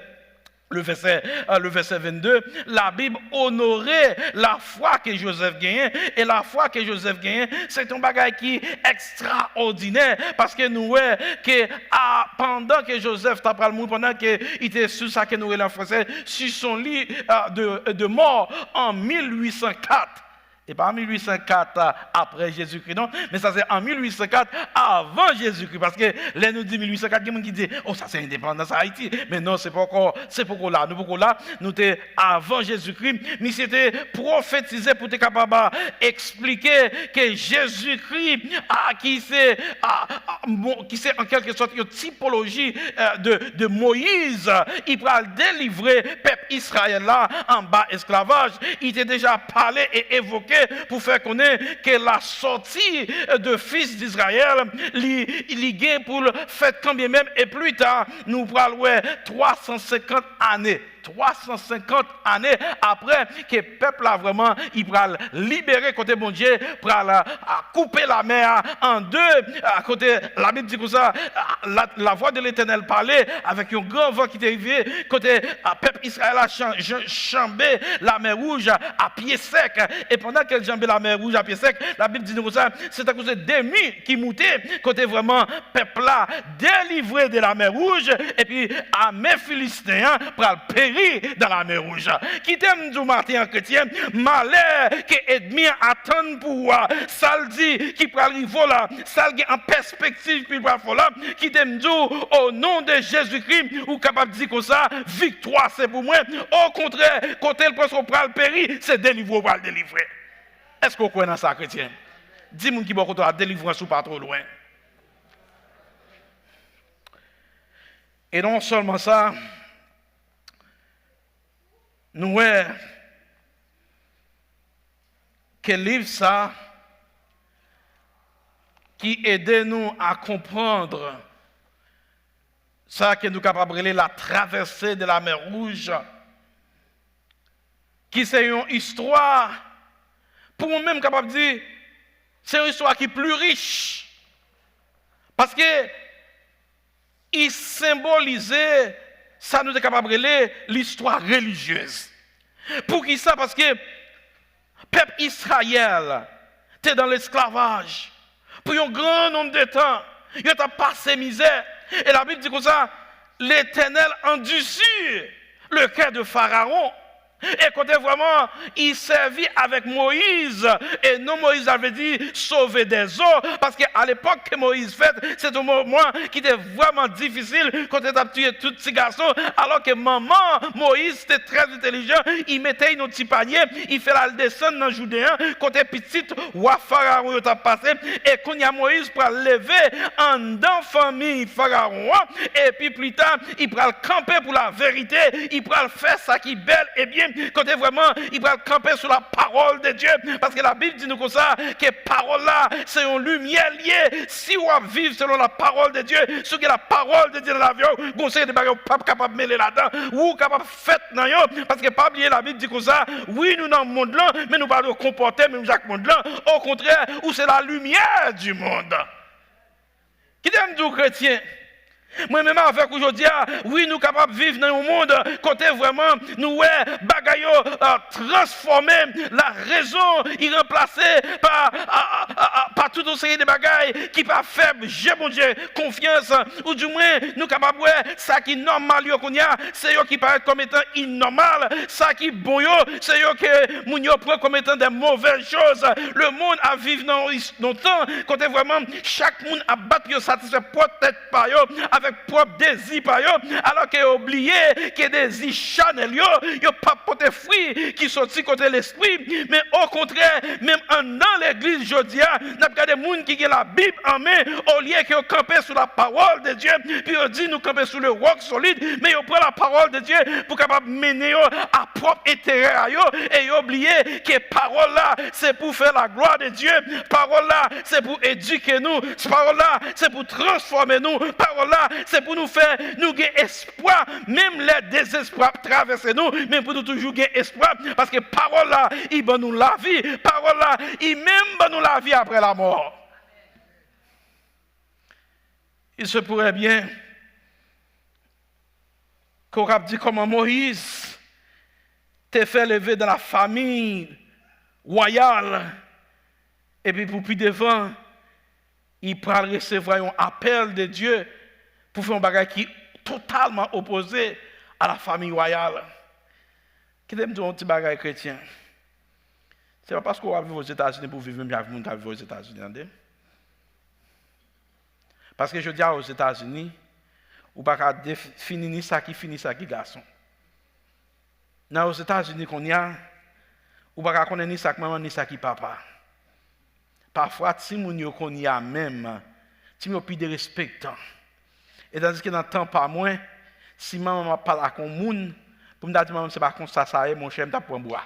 le vèsè, euh, le vèsè vennde, Labib onore lafwa ke Jozèf genyen, e lafwa ke Jozèf genyen, se te yon bagay ki ekstraòdinè, paske nou wè ke, a, pandan ke Jozèf ta pral mouri, pandan ke li te sou sa ke nou rele an fransè, sur son lit, euh, de, de mort, an mil uit san kat, E pa an mil uit san kat, a, apre Jezikri, non, men sa se an mil uit san kat, avan Jezikri. Paske lè nou di mil uit san kat, gen moun ki di, "O, sa se endepandans Ayiti." Men non, se poko, se poko la. Nou poko la, nou te avan Jezikri. Misye te pwofetize pou te kapab, a, eksplike ke Jezikri, a, ki se, a, a, mo-, ki se an kèlke sòt yon tipoloji, e, de, de Moyiz, li pral delivre pèp Izrayèl la anba esklavaj. Li te deja pale e evoke pou fè konnen ke la sortie de fils d'Israël, li, li gen pou l fèt kanmenm, e pli ta, nou pral wè twa san senkant ane. Twa san senkant ane apre ke pèp la vrèman, li pral libere, kote Bondye pral, a, koupe lamè a an de, a, kote Labib di konsa, a, la, la voix de l'Éternel pale avèk yon gran van ki te rive, kote, a, pèp Izrayèl la chan-, jan-, janbe lamè wouj a pye sèk. E pandan ke l janbe lamè wouj a pye sèk, Labib di nou konsa, se tankou se de mi ki moute, kote vrèman pèp la delivre de lamè wouj, epi ame Filisten an pral peri dan lamè wouj. Kite m di w maten an, kretyen, malè ke ènmi an atann pou ou a, sa l di ki pral rive w la, sa l gen an pèspektiv pou l pral fè w la, kite m di w, o non de Jezikri, ou kapab di konsa, viktwa se pou mwen. Okontrè, kote l panse w pral peri, se delivre w pral delivre. Èske w kwè nan sa, kretyen? Di moun ki bò kote w la, delivrans ou pa twò lwen. E non sèlman sa, nou wè ke liv sa ki ede nou a konprann sa ke nou kapab rele la traversée de la mer Rouge, ki se yon istwa, pou mwen menm kapab di, se yon istwa ki pli rich. Paske li senbolize sa nou te kapab rele listwa relijyez. Poukisa? Paske pèp Izrayèl te nan lesklavaj pou yon gran nonb de tan. Yo t ap pase mizè. E Labib di konsa, Letènèl andisi le kè de Farawon. E kote vrèman, li sèvi avèk Moyiz. E non Moyiz la vle di sove dèzo, paske alepòk ke Moyiz fèt, se te yon moman ki te vrèman difisil, kote yo t ap tiye tout ti gason, alò ke manman Moyiz te trè entèlijan, li mete l nan ti panye, li fè l al desann nan Jouden an, kote pitit wa Farawon yo t ap pase, e kounye a Moyiz pral leve anndan fanmi Farawon an, epi pli ta, li pral kanpe pou laverite, li pral fè sa ki bèl e byen, kote vrèman, li pral kanpe sou la parole de Dieu, paske Labib di nou konsa, ke pawòl la, se yon limyè l ye, si w ap viv selon la parole de Dieu, si w gen la parole de Dieu nan lavi w, gon seri de bagay ou p ap kapab mele ladan, ou kapab fèt nan yo, paske pa bliye Labib di konsa, wi, nou nan mond lan, men nou pa dwe konpòte menm jan ak mond lan. Okontrè, ou se la lumière du monde. Kite m di w, kretyen, mwen menm avèk ou jodi a, wi, nou kapab viv nan yon mond kote vrèman nou wè bagay yo, a, transfòme, larezon, li ranplase pa, a, a, a, a, pa tout yon seri de bagay ki pa fè je Bondye konfyans, oudimwen nou kapab wè sa ki nòmal yo kounye a, se yo ki parèt kòm etan inòmal, sa ki bon yo, se yo ke moun yo pran kòm etan de move choz. Lemonn ap viv nan yon is-, nan yon tan kote vrèman chak moun ap bat pou yo satisfè pwòp tèt pa yo, avèk pwòp dezi pa yo, alò ke yo bliye ke dezi chanèl yo, yo p ap pote fwi ki soti kote Lespri, men okontrè, menm anndan legliz jodi a, n ap gade moun ki gen Labib an men, olye ke yo kanpe sou la parole de Dieu, pou yo di nou kanpe sou le roc solide, men yo pran la parole de Dieu pou kapab mennen yo a pwòp enterè a yo, e yo bliye ke pawòl la, se pou fè la gloire de Dieu, pawòl la, se pou edike nou, pawòl la, se pou transfòme nou, pawòl la, se pou nou fè nou gen espwa, menm lè dezespwa ap travèse nou, men pou nou toujou gen espwa, paske pawòl la, i ban nou lavi, pawòl la, i menm ban nou lavi apre lamò. Il se pourrait bien ke w ap di kòman Moyiz te fè leve dans la famille royale, epi pou pi devan, li pral resevwa yon apèl de Dye pou fè yon bagay ki totalman opoze a la famille royale. Kite m di w yon ti bagay, kretyen. Se pa paske w ap viv Ozetazini pou w viv menm jan ak moun k ap viv Ozetazini, tande. Paske jodi a, Ozetazini, ou pa ka defini ni sa ki fi, ni sa ki gason. Nan Ozetazini kounye a, ou pa ka konnen ni sa k manman, ni sa ki papa. Pafwa, timoun yo kounye a menm, timoun yo pi derespektan. E tandiske nan tan pa mwen, si manman m ap pale ak yon moun, pou m ta di manman m se pa konsa sa ye, monchè, m t ap pran bwa.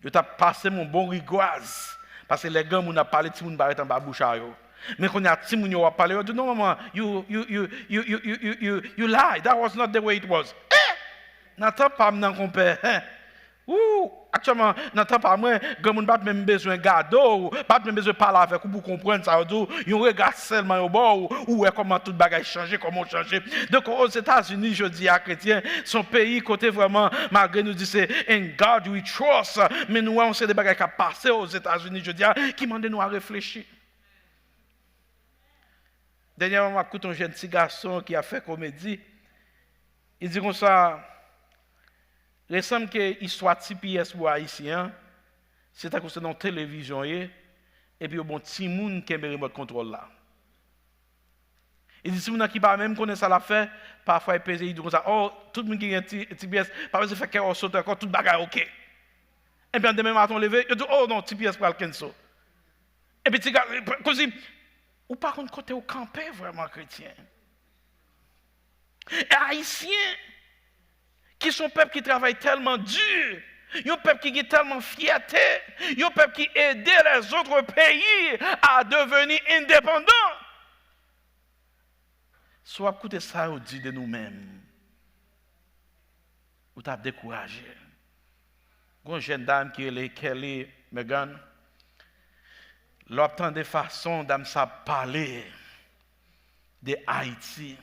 Yo t ap pase m yon bon rigwaz. Paske lè granmoun ap pale, timoun parèt anba bouch a yo. Men kounye a, timoun yo w ap pale, yo di, "Non, manman, you, you, you lie. That was not the way it was." Eh! Nan tan pa m nan, konpè, hein? Ou, aktyèlman, nan tan pa mwen, granmoun pa t menm bezwen gade w, pa t menm bezwen pale avèk ou pou w konprann sa yo di w. Yon rega sèlman yo ba w, ou wè kòman tout bagay chanje, kòman w chanje. Donk, Ozetazini jodi a, kretyen, se yon peyi kote vrèman, malgre nou di se "In God we trust", men nou wè yon seri de bagay k ap pase Ozetazini jodi a ki mande nou a reflechi. Dènyèman, m ap koute yon jèn ti gason ki ap fè komedi. Li di konsa, "Resanm ke istwa T P S pou Ayisyen an, se tankou se nan yon televizyon ye, epi yo bon timoun kenbe remòt kontwòl la." Li di timoun nan ki pa menm konnen sa l ap fè, pafwa li peze, li di konsa, "Oh, tout moun ki gen T-, T P S, pa bezwen fè kè w sote ankò, tout bagay oke." Epi an demen maten w leve, yo di, "Oh non, T P S pral cancel." Epi ti ga, kòmsi, ou pa konn kote w kanpe vrèman, kretyen. E Ayisyen, ki se yon pèp ki travay tèlman di, yon pèp ki gen tèlman fyète, yon pèp ki ede lèzòt peyi a deveni endepandan. Si w ap koute sa yo di de nou menm, ou t ap dekouraje. Gon jèn dam ki rele Kelly Megan, lè w ap tande fason dam sa ap pale de Ayiti,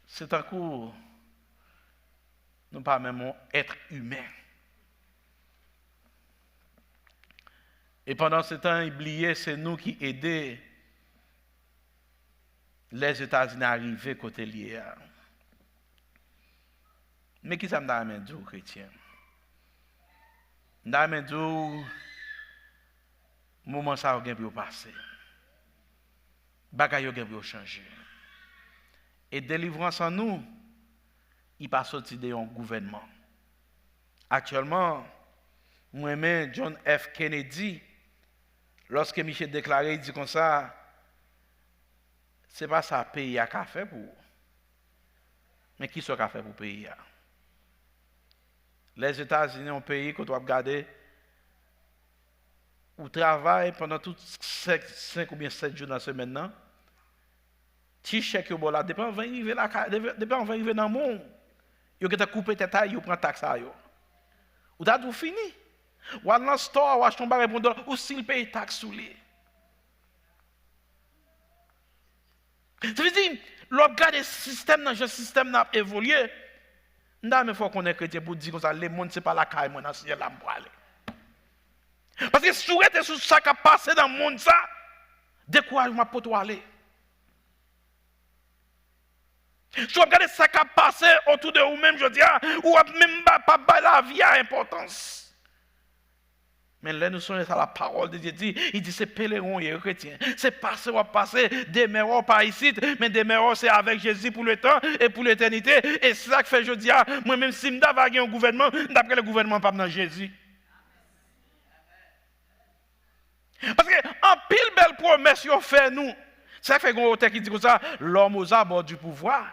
se tankou nou pa menm yon èt imen. E pandan se tan, li bliye se nou ki ede Lèzetazini a rive kote l ye a. Men kisa m ta renmen di w, kretyen? M ta renmen di w, moman sa yo gen pou yo pase. Bagay yo gen pou yo chanje. E delivrans an nou, li pa soti de yon gouvènman. Aktyèlman, m renmen John F Kennedy, lòske misye deklare, li di konsa, "Se pa sa peyi a ka fè pou ou, men kisa w ka fè pou peyi a?" Lèzetazini, yon peyi kote w ap gade, ou travay pandan tout senk, senk oubyen sèt jou nan semèn nan, ti chèk yo ba w la, depi anvan rive lakay, depi, depi anvan rive nan men w, yo gentan koupe tèt a, yo pran taks a yo. Ou ta di w fini. W al nan store a, w achte yon bagay pou yon dola, ou still peye taks sou li. Sa vle di, lè w ap gade sistèm nan, jan sistèm nan ap evolye, M ta renmen fè w konnen, kretyen, pou w di konsa, lemonn se pa lakay mwen nan syèl la m prale. Paske si w rete sou sa k ap pase nan monn sa, dekourajman ap pote w ale. Si w ap gade sa k ap pase otou de ou menm jodi a, ou ap menm pa, pa bay lavi a enpòtans. Men lè nou sonje sa la parole de Dieu di, li di se peleron w ye, wi, kretyen. Se pase w ap pase, demè w pa isit, men demè w se avèk Jezi pou letan e pou letènite. E se sa k fè jodi a, mwen menm si m ta va gen yon gouvènman, m t ap rele gouvènman pa m nan Jezi. Paske anpil bèl pwomès yo fè nou. Se sa k fè gen yon otè ki di konsa, l'homme aux abords du pouvoir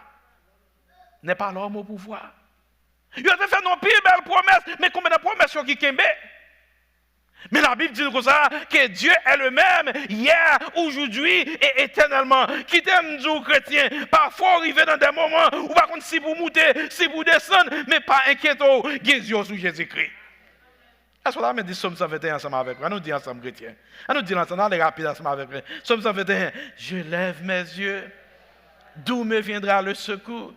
n'est pas l'homme au pouvoir. Yo te fè nou anpil bèl pwomès, men konbyen nan pwomès yo ki kenbe? Men Labib di nou konsa, que Dieu est le même hier, aujourd'hui et éternellement. Kite m di w, kretyen, pafwa w rive nan de moman, ou pa konn si pou w moute, si pou w desann, men pa enkyete w, gen zye w sou Jezikri. Èske w ta renmen di Sòm san venteyen ansanm avèk mwen? Ann nou di ansanm, kretyen. Ann nou di l ansanm, ann ale rapid ansanm avèk mwen. Sòm san venteyen. Je lève mes yeux, d'où me viendra le secours?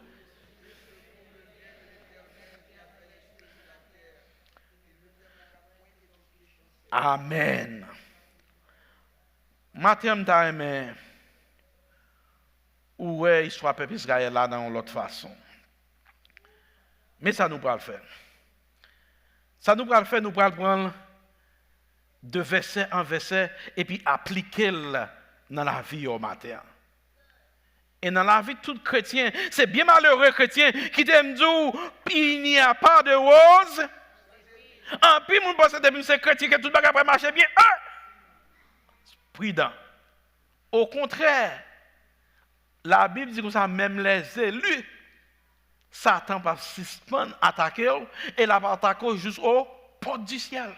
Amèn. Maten an, m ta renmen ou wè istwa pèp Izrayèl la nan yon lòt fason. Men sa nou pral fè. Sa nou pral fè, nou pral pran l de vèsè an vèsè epi aplike l nan lavi yo maten an. E nan lavi tout kretyen, se byen malere kretyen ki te m di w, il n'y a pas de rose. Anpil moun panse depi m se kretyen ke tout bagay pral mache byen. Ah! Pridan. Okontrè, Labib di konsa, menm lèzeli, Satan p ap sispann atake w, e l ap atake w jis o pòt di syèl.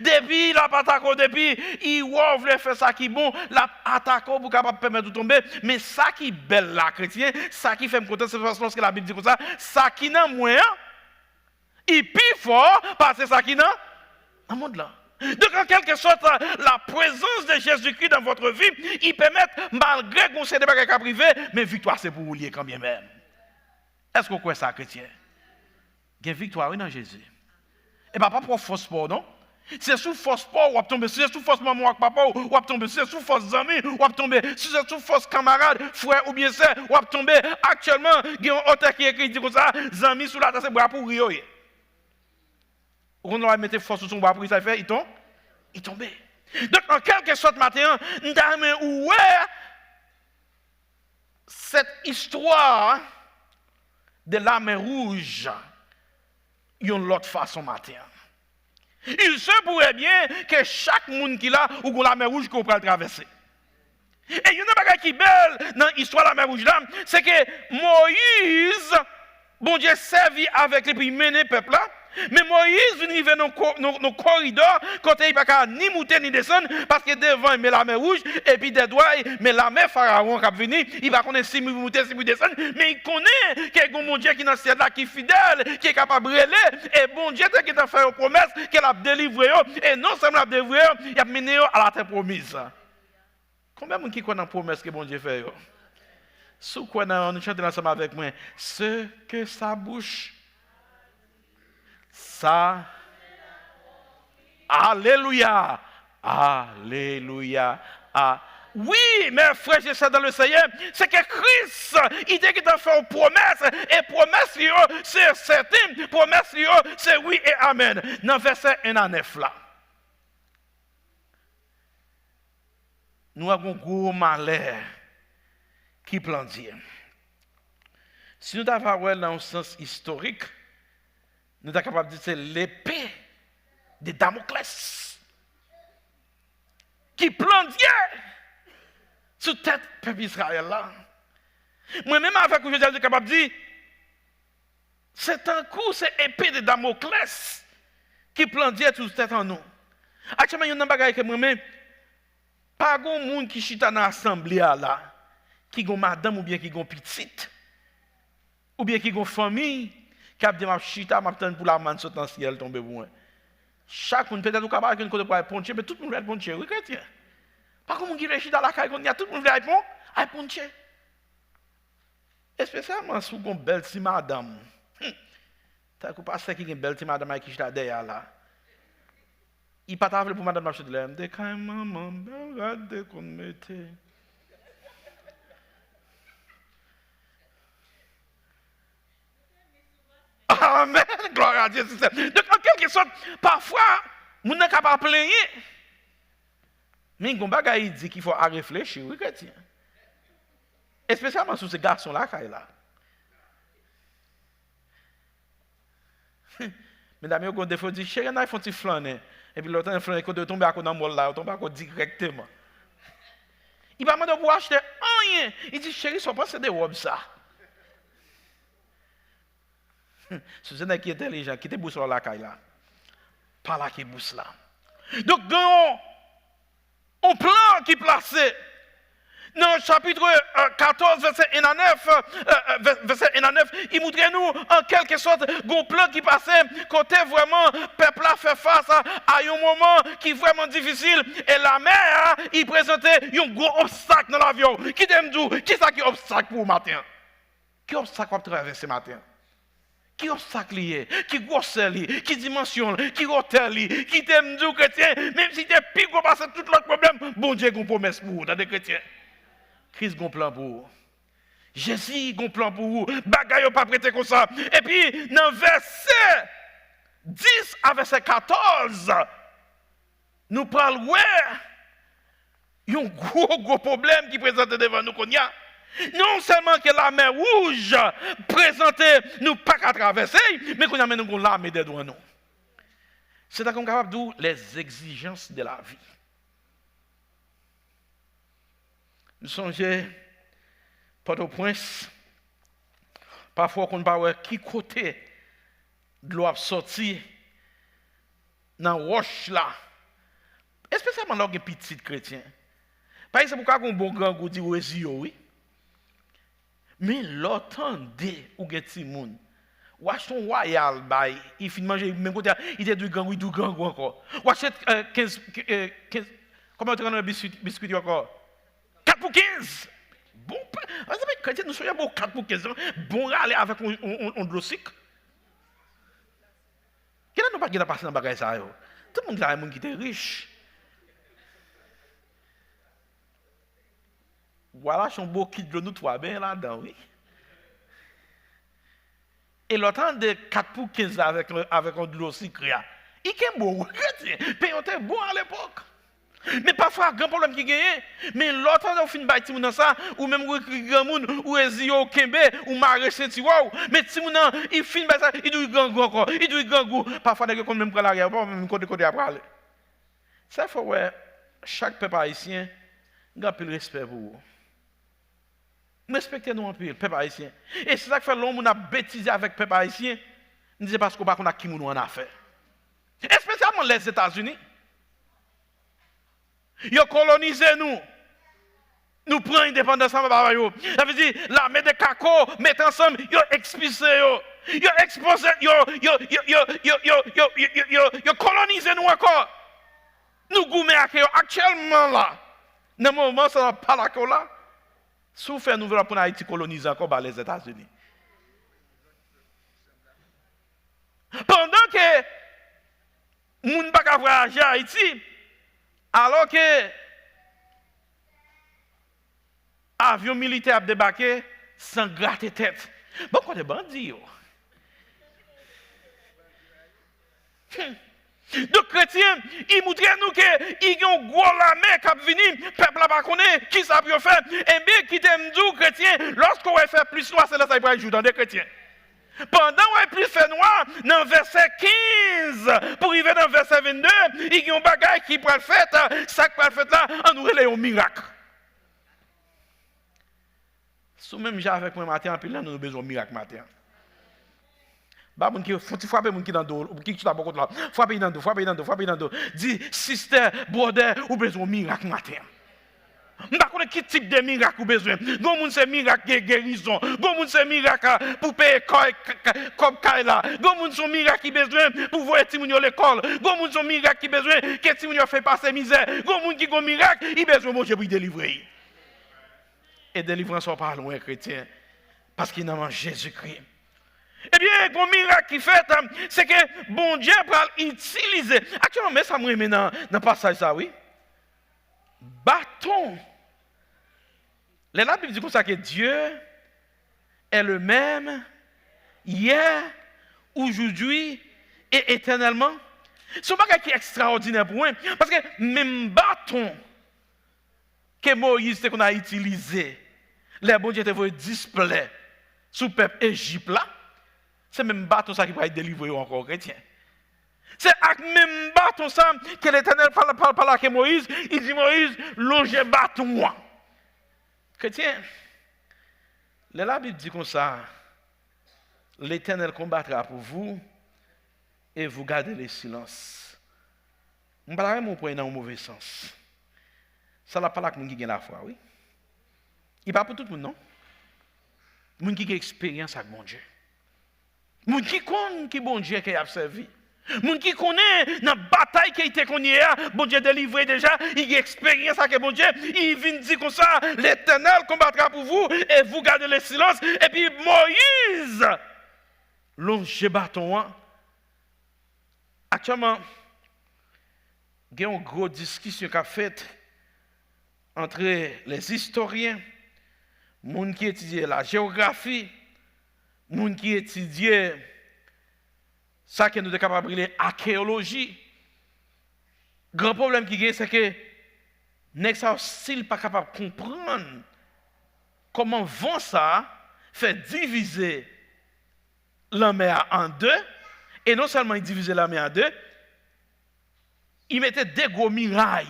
Depi l ap atake w, depi i wè w vle fè sa ki bon, l ap atake w pou kapab pèmèt ou tonbe. Men sa ki bèl la, kretyen, sa ki fè m kontan, se paske Labib di konsa, sa ki nan mwen an, li pi fò pase sa ki nan, nan mond lan. Donk, an kèlkesòt, la présence de Jésus-Christ dans votre vie, li pèmèt, malgre gon seri de bagay k ap rive, men viktwa se pou ou li ye kanmenm. Èske w kwè sa, kretyen? Gen viktwa, wi, nan Jezi. E pa pa pwòp fòs pa w, non. Si se sou fòs pa w, w ap tonbe. Si se sou fòs manman w ak papa w, w ap tonbe. Si se sou fòs zanmi, w ap tonbe. Si se sou fòs kanmarad, frè oubyen sè, w ap tonbe. Aktyèlman, gen yon otè ki ekri, di konsa, zanmi sou latè se bwa pouri yo ye. Ou konn lè w mete fòs ou sou yon bwa pouri, sa l fè? Li ton-, li tonbe. Donk, an kèlkesòt, maten an, m ta renmen ou wè cette histoire de la mer Rouge yon lòt fason maten an. Il se pourrait bien que chak moun ki la, ou gon lamè wouj ke w pral travèse. E youn nan bagay ki bèl nan istwa lamè wouj la, se ke Moyiz, Bondye sèvi avèk li pou l mennen pèp la. Men Moyiz vin rive nan ko-, nan, nan koridò kote li pa ka ni moute ni desann, paske devan l men lamè wouj, epi dèdwè l men lame Farawon k ap vini. Li pa konnen si pou l moute, si pou l desann, men li konnen ke gon Bondye ki nan syèl la ki fidèl, ki kapab rele, e Bondye te gentan fè yon pwomès ke l ap delivre yo, e non sèlman l ap delivre yo, l ap mennen yo a la tè pwomiz. Konbyen moun ki kwè nan pwomès ke Bondye fè yo? Si w kwè nan yo, nou chante l ansanm avèk mwen. Ce que sa bouche, sa. Alelouya! Alelouya! A. Wi, mes frères et sœurs dans le Seigneur, se ke Kris, li te gentan fè yon pwomès, e pwomès li yo, se sèten, pwomès li yo, se wi e amèn. Nan vèsè en a nèf la. Nou wè gon gwo malè ki plandye. Si nou ta va wè l nan yon sans istorik, nou ta kapab di se lepe de Damoclès ki plandye sou tèt pèp Izrayèl la. Mwen menm avèk ou jodi a, nou kapab di, se tankou se epe de Damoclès ki plandye sou tèt an nou. Aktyèlman, youn nan bagay ke m renmen, pa gon moun ki chita nan asanble a la, ki gon madanm oubyen ki gon pitit, oubyen ki gon fanmi, k ap di, "M ap chita, m ap tann pou lamann sot nan syèl tonbe pou mwen." Chak moun, petèt ou ka pa gen kote pou al ponche, men tout moun vle al ponche, wi, kretyen. Pa gon moun ki vle chita lakay kounye a, tout moun vle al pon-, al ponche. Espesyalman si w gon bèl ti madanm. Hmm. Tankou pastè ki gen bèl ti madanm ki chita dèyè a la. Li pa ta vle pou madanm nan chita la. M te kay manman m, bèl rad te konn mete. Amen! Glwa a Dye, sistè. Donk, an kèlke sòt, pafwa, moun nan ka pa plenyen. Men gon bagay li di ki fè w a reflechi, wi, kretyen. Espesyalman si w se gason lakay la. Medam yo gon defo di, cheri, ann al fè yon ti flannen. Epi lè w tande flannen, kote yo tonbe akò nan mòl la, yo tonbe akò dirèkteman. Li pa mande w pou w achte anyen. Li di, cheri, sa w panse de wòb sa? Si w se nèg ki entèlijan, kite bous la w lakay la. Pa lage bous la. Donk, gen yon yon plan ki plase. Nan chapit, euh, katòz, vèsè en a nèf, euh, euh, vè-, vèsè en a nèf, li montre nou, an kèlke sòt, gon plan ki pase, kote vrèman pèp la fè fas a, a yon moman ki vrèman difisil, e lamè a, li prezante yon gwo obstak nan lavi w. Kite m di w, kisa ki obstak pou ou maten an? Ki obstak w ap travèse maten an? Ki obstak li ye? Ki gwosè li? Ki dimansyon l? Ki wotè li? Kite m di w, kretyen, menm si te pi gwo pase tout lòt pwoblèm, Bondye gon pwomès pou ou. Tande, kretyen. Kris gon plan pou ou. Jezi gon plan pou ou. Bagay yo p ap rete konsa. Epi, nan vèsè dis a vèsè katòz, nou pral wè yon gwo, gwo pwoblèm ki prezante devan nou kounye a. Non sèlman ke lamè wouj prezante, nou pa ka travèse, men kounye a, men nou gon lame dèdwan nou. Se tankou m kapab di w, les exigences de la vie. M sonje Pòtoprens, pafwa w konn pa wè ki kote dlo ap sòti nan wòch la. Espesyalman lè w gen pitit kretyen. Pa egzanp, ou ka gen yon bon grangou, di w reziye w, wi. Men lè w tande ou gen timoun, w achte yon wayal bay, li fin manje, menm kote a, li te dwe grangou, li dwe grangou ankò. W achte, euh, kenz, euh, kenz, kòman yo te rele biskwit, biskwit yo ankò? Kat pou kenz! Bon, pa, mezanmi, kretyen, nou sonje bon kat pou kenz lan, bon rale avèk yon, yon, yon, yon dlo sik. Kilè nou pa t gentan pase nan bagay sa yo? Tout moun ki la, moun ki te rich. W al achte yon bokit dlo, nou twa benyen ladan, wi. E lè w tande kat pou kenz la avèk, avèk yon dlo sikre a, li kenbe w, wi, kretyen. Pen yo te bon alepòk. Men pafwa, gran pwoblèm ki genyen, men lè w tande w fin bay timoun nan sa, ou menm ou ki granmoun, ou reziye w, ou kenbe, ou mare senti w, men timoun nan, li fin bay sa, li di w li grangou ankò, li di w li grangou. Pafwa, nèg yo konn menm pran lari a, yo pa menm kote, kote y ap prale. Sa fè w wè, chak pèp ayisyen, m gen anpil respè pou ou. M respekte nou anpil, pèp ayisyen. E se sa k fè lè yon moun ap betize avèk pèp ayisyen, m di se paske w pa konn ak ki moun ou annafè. Espesyalman Lèzetazini. Yo kolonize nou. Nou pran endepandans anba yo. Sa vle di, lame de kako mete ansanm, yo ekspilse yo. Yo ekspoze, yo, yo, yo kolonize nou ankò. Nou goumen ak yo aktyèlman la. Nan moman sa n ap pale ak yo la, si w fè nouvèl, w ap konn Ayiti kolonize ankò ba Lèzetazini. Pandan ke moun pa ka vwayaje Ayiti, alò ke avyon militè ap debake san grate tèt. Bon, kote bandi yo? Hmm. Donk, kretyen, li moutre nou ke li gen yon gwo lame k ap vini, pèp la pa konnen kisa pou yo fè. Enben, kite m di w, kretyen, lòske w wè fè plis nwa, se lè sa li pral jou, tande, kretyen. Pandan w wè plis fè nwa, nan vèsè kenz pou rive nan vèsè vennde, li gen yon bagay ki pral fèt. Sa k pral fèt la, ann nou rele yon mirak. Si w menm jan avèk mwen maten an, anpil nan nou, nou bezwen yon mirak maten an. Ba moun ki, fon ti frape moun ki nan do, ki chita bò kote la. Frape li nan do, frape li nan do, frape li nan do. Di, sistè, brother, ou bezwen yon mirak maten an. M pa konnen ki tip de mirak ou bezwen. Gon moun se mirak gen gerizon. Gon moun se mirak, a, pou peye kòb, k-, k-, kòb kay la. Gon moun se yon mirak ki bezwen pou voye timoun yo lekòl. Gon moun se yon mirak ki bezwen ke timoun yo fin pase mizè. Gon moun ki gon mirak, li bezwen Bondye pou li delivre l. E delivrans ou pa lwen, kretyen, paske nan men Jezikri. Ebyen, gon mirak ki fèt, se ke Bondye pral itilize. Aktyèlman, men sa m renmen nan, nan pasaj sa, wi. Baton. Lè Labib di konsa ke Dieu est le même hier, aujourd'hui et éternellement. Se yon bagay ki ekstraòdinè pou mwen. Paske menm baton ke Moyiz te konn a itilize lè Bondye te voye dis plè sou pèp Ejip la, se menm baton sa ki pral delivre yo ankò, kretyen. Se ak menm baton sa ke Letènèl pale, pale, pale ak Moyiz, li di Moyiz, lonje baton an. Kretyen, lè Labib di konsa, L'Éternel combattra pour vous et vous gardez le silence. M pa ta renmen w pran nan yon move sans. Sa l ap pale ak moun ki gen lafwa, wi. Li pa pou tout moun, non. Moun ki gen eksperyans ak Bondye. Moun ki konn ki Bondye ke y ap sèvi. Moun ki konnen nan batay ke li te konn ye a, Bondye delivre deja, li gen eksperyans ak Bondye, li vin di konsa, L'Éternel combattra pour vous et vous gardez le silence. Epi Moyiz lonje baton an. Aktyèlman, gen yon gwo diskisyon k ap fèt antre lèzistoryen, moun ki etidye lajewografi, moun ki etidye sa ke nou te kapab rele akeyoloji. Gran pwoblèm ki gen, se ke nèg sa yo still pa kapab konprann kòman van sa a fè divize lanmè a an de, e non sèlman li divize lanmè a an de, li mete de gwo miray.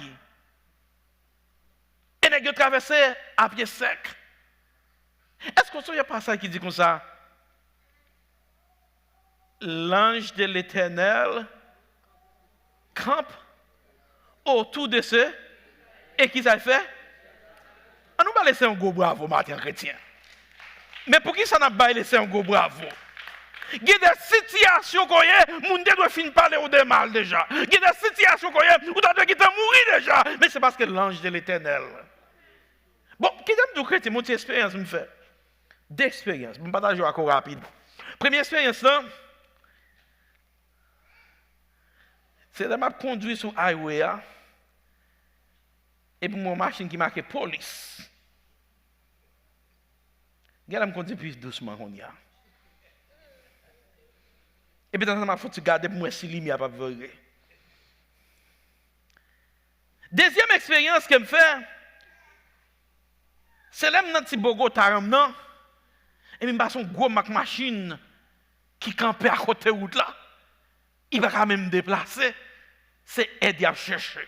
E nèg yo travèse a pye sèk. Èske w sonje pasaj ki di konsa, L'ange de l'Éternel campe autour de ce, e kisa l fè? Ann nou ba Lesenyè yon gwo bravo maten an, kretyen. Men poukisa n ap bay Lesenyè yon gwo bravo? Gen de sitiyasyon ke w ye, moun te dwe fin pale w de mal deja. Gen de sitiyasyon ke w ye, ou ta dwe gentan mouri deja. Men se paske l'ange de l'Éternel. Bon, kite m di w, kretyen, m yon ti eksperyans m fè. De eksperyans. M pataje w ak ou rapid. Premye eksperyans lan, se lè m ap kondwi sou highway a, epi m wè yon machin ki make polis. Gen lè m kondwi pi dousman kounye a. Epi tanzantan m ap fouti gade pou m wè si limyè a p ap vire. Dezyèm eksperyans ke m fè, se lè m nan ti Bogota m nan, epi m pase yon gwo mak machin ki kanpe akote wout la. Li pa ka menm deplase. Se èd y ap chèche.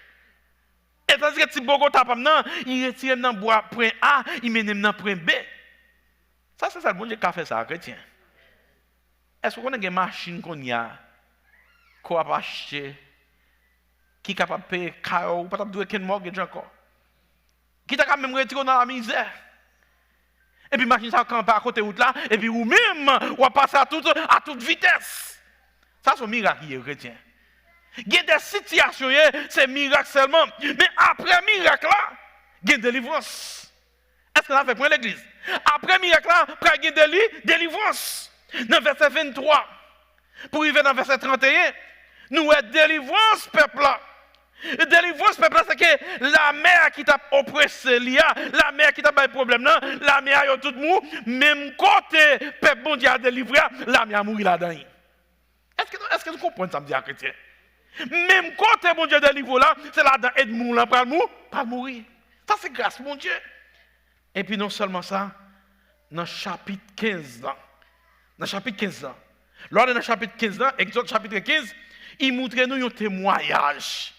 E tandike ti Bogota pa m nan, li retire m nan bwa pwen A, li mennen m nan pwen B. Sa se sèl Bondye k ka fè sa, kretyen. Èske w konnen gen machin kounye a ke w ap achte, ki kapab peye kay ou, ou pa t ap dwe kenn mortgage ankò? Ki ta ka menm retire w nan lamizè. Epi machin sa kanpe akote wout la, epi ou menm, w ap pase a tout, a tout vitès. Sa se yon mirak li ye, kretyen. Gen de sitiyasyon ye, se mirak sèlman. Men apre mirak la, gen delivrans. Èske n avèk mwen, legliz? Apre mirak la, pral gen deli-, delivrans. Nan vèsè venntwa, pou rive nan vèsè tranteyen, nou wè delivrans pèp la. Delivrans pèp la, se ke lame a ki t ap oprese li a, lame a ki t ap bay pwoblèm nan, lame a yo tout mou, menm kote pèp Bondye a delivre a, lame a mouri ladan li. Èske nou, èske nou konprann sa m di a, kretyen? Menm kote Bondye delivre w la, se ladan ènmi w lan pral mou-, pral mouri. Sa se gras Bondye. Epi non sèlman sa, nan chapit kenz lan, nan chapit kenz lan, lè w ale nan chapit kenz lan, Egzòd chapit kenz, li montre nou yon temwayaj.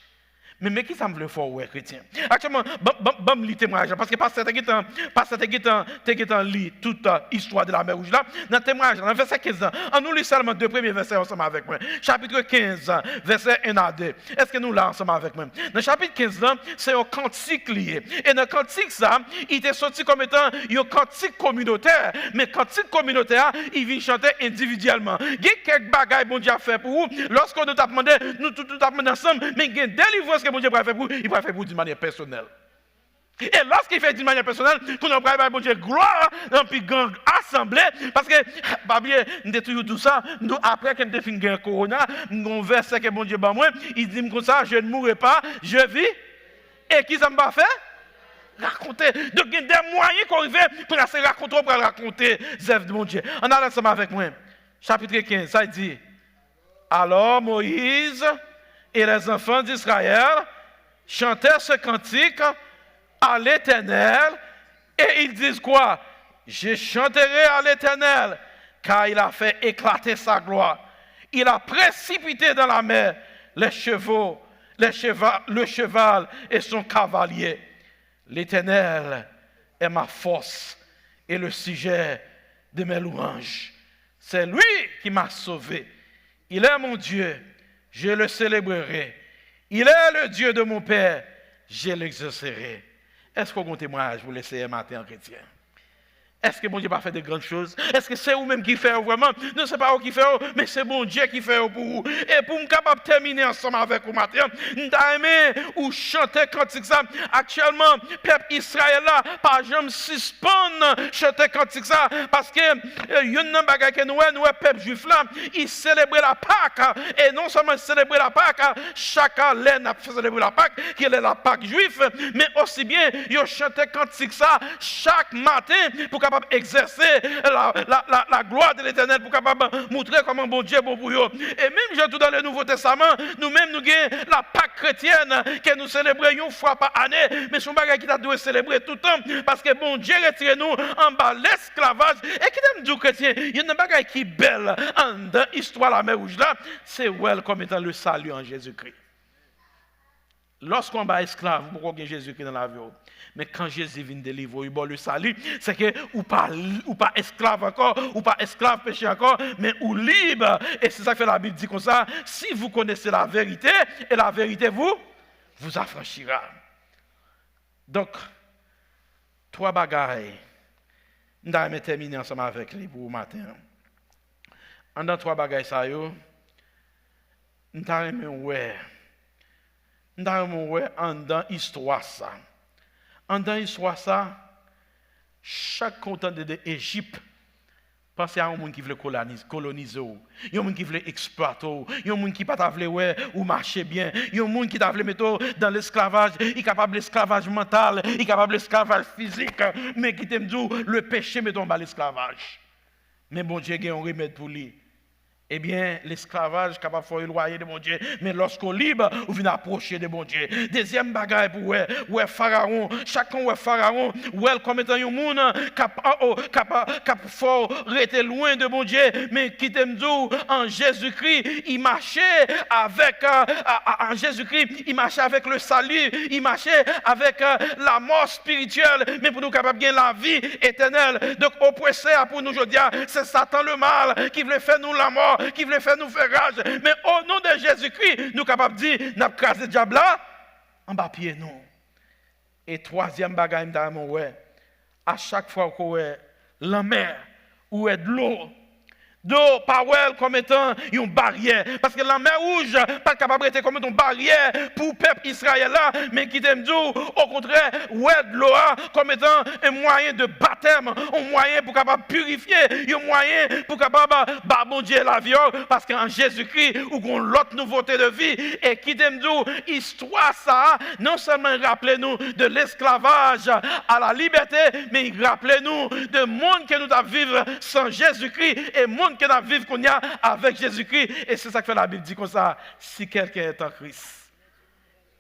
Men, men kisa m vle fè w wè, kretyen. Aktyèlman, ban, ban, ban m li temwayaj lan, paske pastè te gentan, pastè te gentan, te gentan li tout, euh, istwa de Lamè Wouj la. Nan temwayaj lan, nan vèsè kenz lan, ann nou li sèlman de premye vèsè yo ansanm avèk mwen. Chapit kenz, vèsè en a de. Èske nou la ansanm avèk mwen? Nan chapit kenz lan, se yon kantik li ye. E nan kantik sa, li te soti kòm etan yon kantik kominotè. Men kantik kominotè a, li vin chante endividyèlman. Gen kèk bagay Bondye ap fè pou ou. Lòske nou t ap mande, nou tout, nou t ap mande ansanm, men gen delivrans ke Bondye pral fè pou ou, li pral fè pou ou di manyè pèsonèl. E lòske l fè l d'une manière personnelle, kounye a w pral bay Bondye glwa nan pi gran asanble, paske, pa bliye, m te toujou di w sa, m di w, apre ke m te fin gen kowona, m gen yon vèsè ke Bondye ban mwen, li di m konsa, je ne mourrai pas, je vis. E kisa m pa fè? Rakonte. Donk, gen de mwayen ke w rive pou l se rakonte w pral rakonte zèv Bondye. Ann ale ansanm avèk mwen. Chapitre quinze, sa l di, Alors Moïse et les enfants d'Israël chantaient ce cantique à l'Éternel, et ils disent quoi? Je chanterai à l'Éternel, car il a fait éclater sa gloire. Il a précipité dans la mer les chevaux, les cheva- le cheval et son cavalier. L'Éternel est ma force et le sujet de mes louanges. C'est lui qui m'a sauvé. Il est mon Dieu, je le célébrerai. Il est le Dieu de mon père, je l'exaucerai. Èske w gen yon temwayaj pou Leseyè maten an, kretyen? Èske Bondye pa fè de grann choz? Èske se ou menm ki fè yo vrèman? Non, se pa ou ki fè yo, men se Bondye ki fè yo pou ou. E pou m kapab tèmine ansanm avèk ou maten an, m ta renmen ou chante kantik sa. Aktyèlman, pèp Izrayèl la pa janm sispann chante kantik sa, paske, eh, youn nan bagay ke nou wè, nou wè pèp jwif la, li selebre la Pak, e non sèlman selebre la Pak, chak lè n ap selebre la Pak, ki rele la Pak jwif, men osi byen yo chante kantik sa chak maten pou kapab egzèse la, la, la, la glwa de Letènèl, pou kapab montre kòman Bondye bon pou yo. E menm jan tou dan le Nouvo Testaman, nou menm nou gen la Pak kretyèn ke nou selebre yon fwa pa ane, men se yon bagay ki ta dwe selebre tout tan, paske Bondye retire nou anba lesklavaj. E kite m di w, kretyen, youn nan bagay ki bèl anndan istwa Lamè Wouj la, se wè l kòm etan le salut an Jezikri. Lòske w anba esklav, ou poko gen Jezikri nan lavi w. Men kan Jezi vin delivre w, li ba w le salut, se ke ou pa, ou pa esklav ankò, ou pa esklav peche ankò, men ou lib. E se sa k fè Labib di konsa, si vous connaissez la vérité, et la vérité vous, vous affranchira. Donk, twa bagay, m ta renmen tèmine ansanm avèk li pou maten an. Anndan twa bagay sa yo, m ta renmen wè, m ta renmen wè anndan istwa sa. Anndan istwa sa, chak kon w tande de Ejip, panse a yon moun ki vle koloniz-, kolonize w, yon moun ki vle eksplwate w, yon moun ki pa ta vle wè ou mache byen, yon moun ki ta vle mete w dan lesklavaj, li kapab lesklavaj mantal, li kapab lesklavaj fizik, men kite m di w, le peche mete w anba lesklavaj. Men Bondye gen yon remèd pou li. Ebyen, lesklavaj kapab fè w elwaye de Bondye, men lòske w lib, ou vin apwoche de Bondye. Dezyèm bagay pou w wè, w wè Farawon. Chak kan w wè Farawon, w wè l kòm etan yon moun k ap, oh, k ap, k ap fè w rete lwen de Bondye. Men kite m di w, an Jezikri, li mache avèk, a, a, a, an Jezikri, li mache avèk le salut, li mache avèk, a, lamò espirityèl, men pou nou kapab gen lavi etènèl. Donk, opre Seyè a pou nou jodi a, se Satan lemal ki vle fè nou lanmò, ki vle fè nou fè raj. Men o non de Jezikri, nou kapab di, n ap kraze dyab la anba pye nou. E twazyèm bagay m ta renmen w wè, a chak fwa ou ko wè lanmè, ou wè dlo, dlo, pa wè l kòm etan yon baryè. Paske Lanmè Wouj pa t kapab rete kòm etan yon baryè pou pèp Izrayèl la, men kite m di w, okontrè, wè dlo a kòm etan yon mwayen de batèm, yon mwayen pou kapab pirifye, yon mwayen pou kapab ba Bondye lavi w, paske an Jezikri, ou gon lòt nouvote de vi. E kite m di w, istwa sa a, non sèlman l raple nou de lesklavaj a la libète, men l raple nou de monn ke nou t ap viv san Jezikri e monn ke n ap viv kounye a avèk Jezikri. E se sa k fè Labib di konsa, si quelqu'un est en Christ,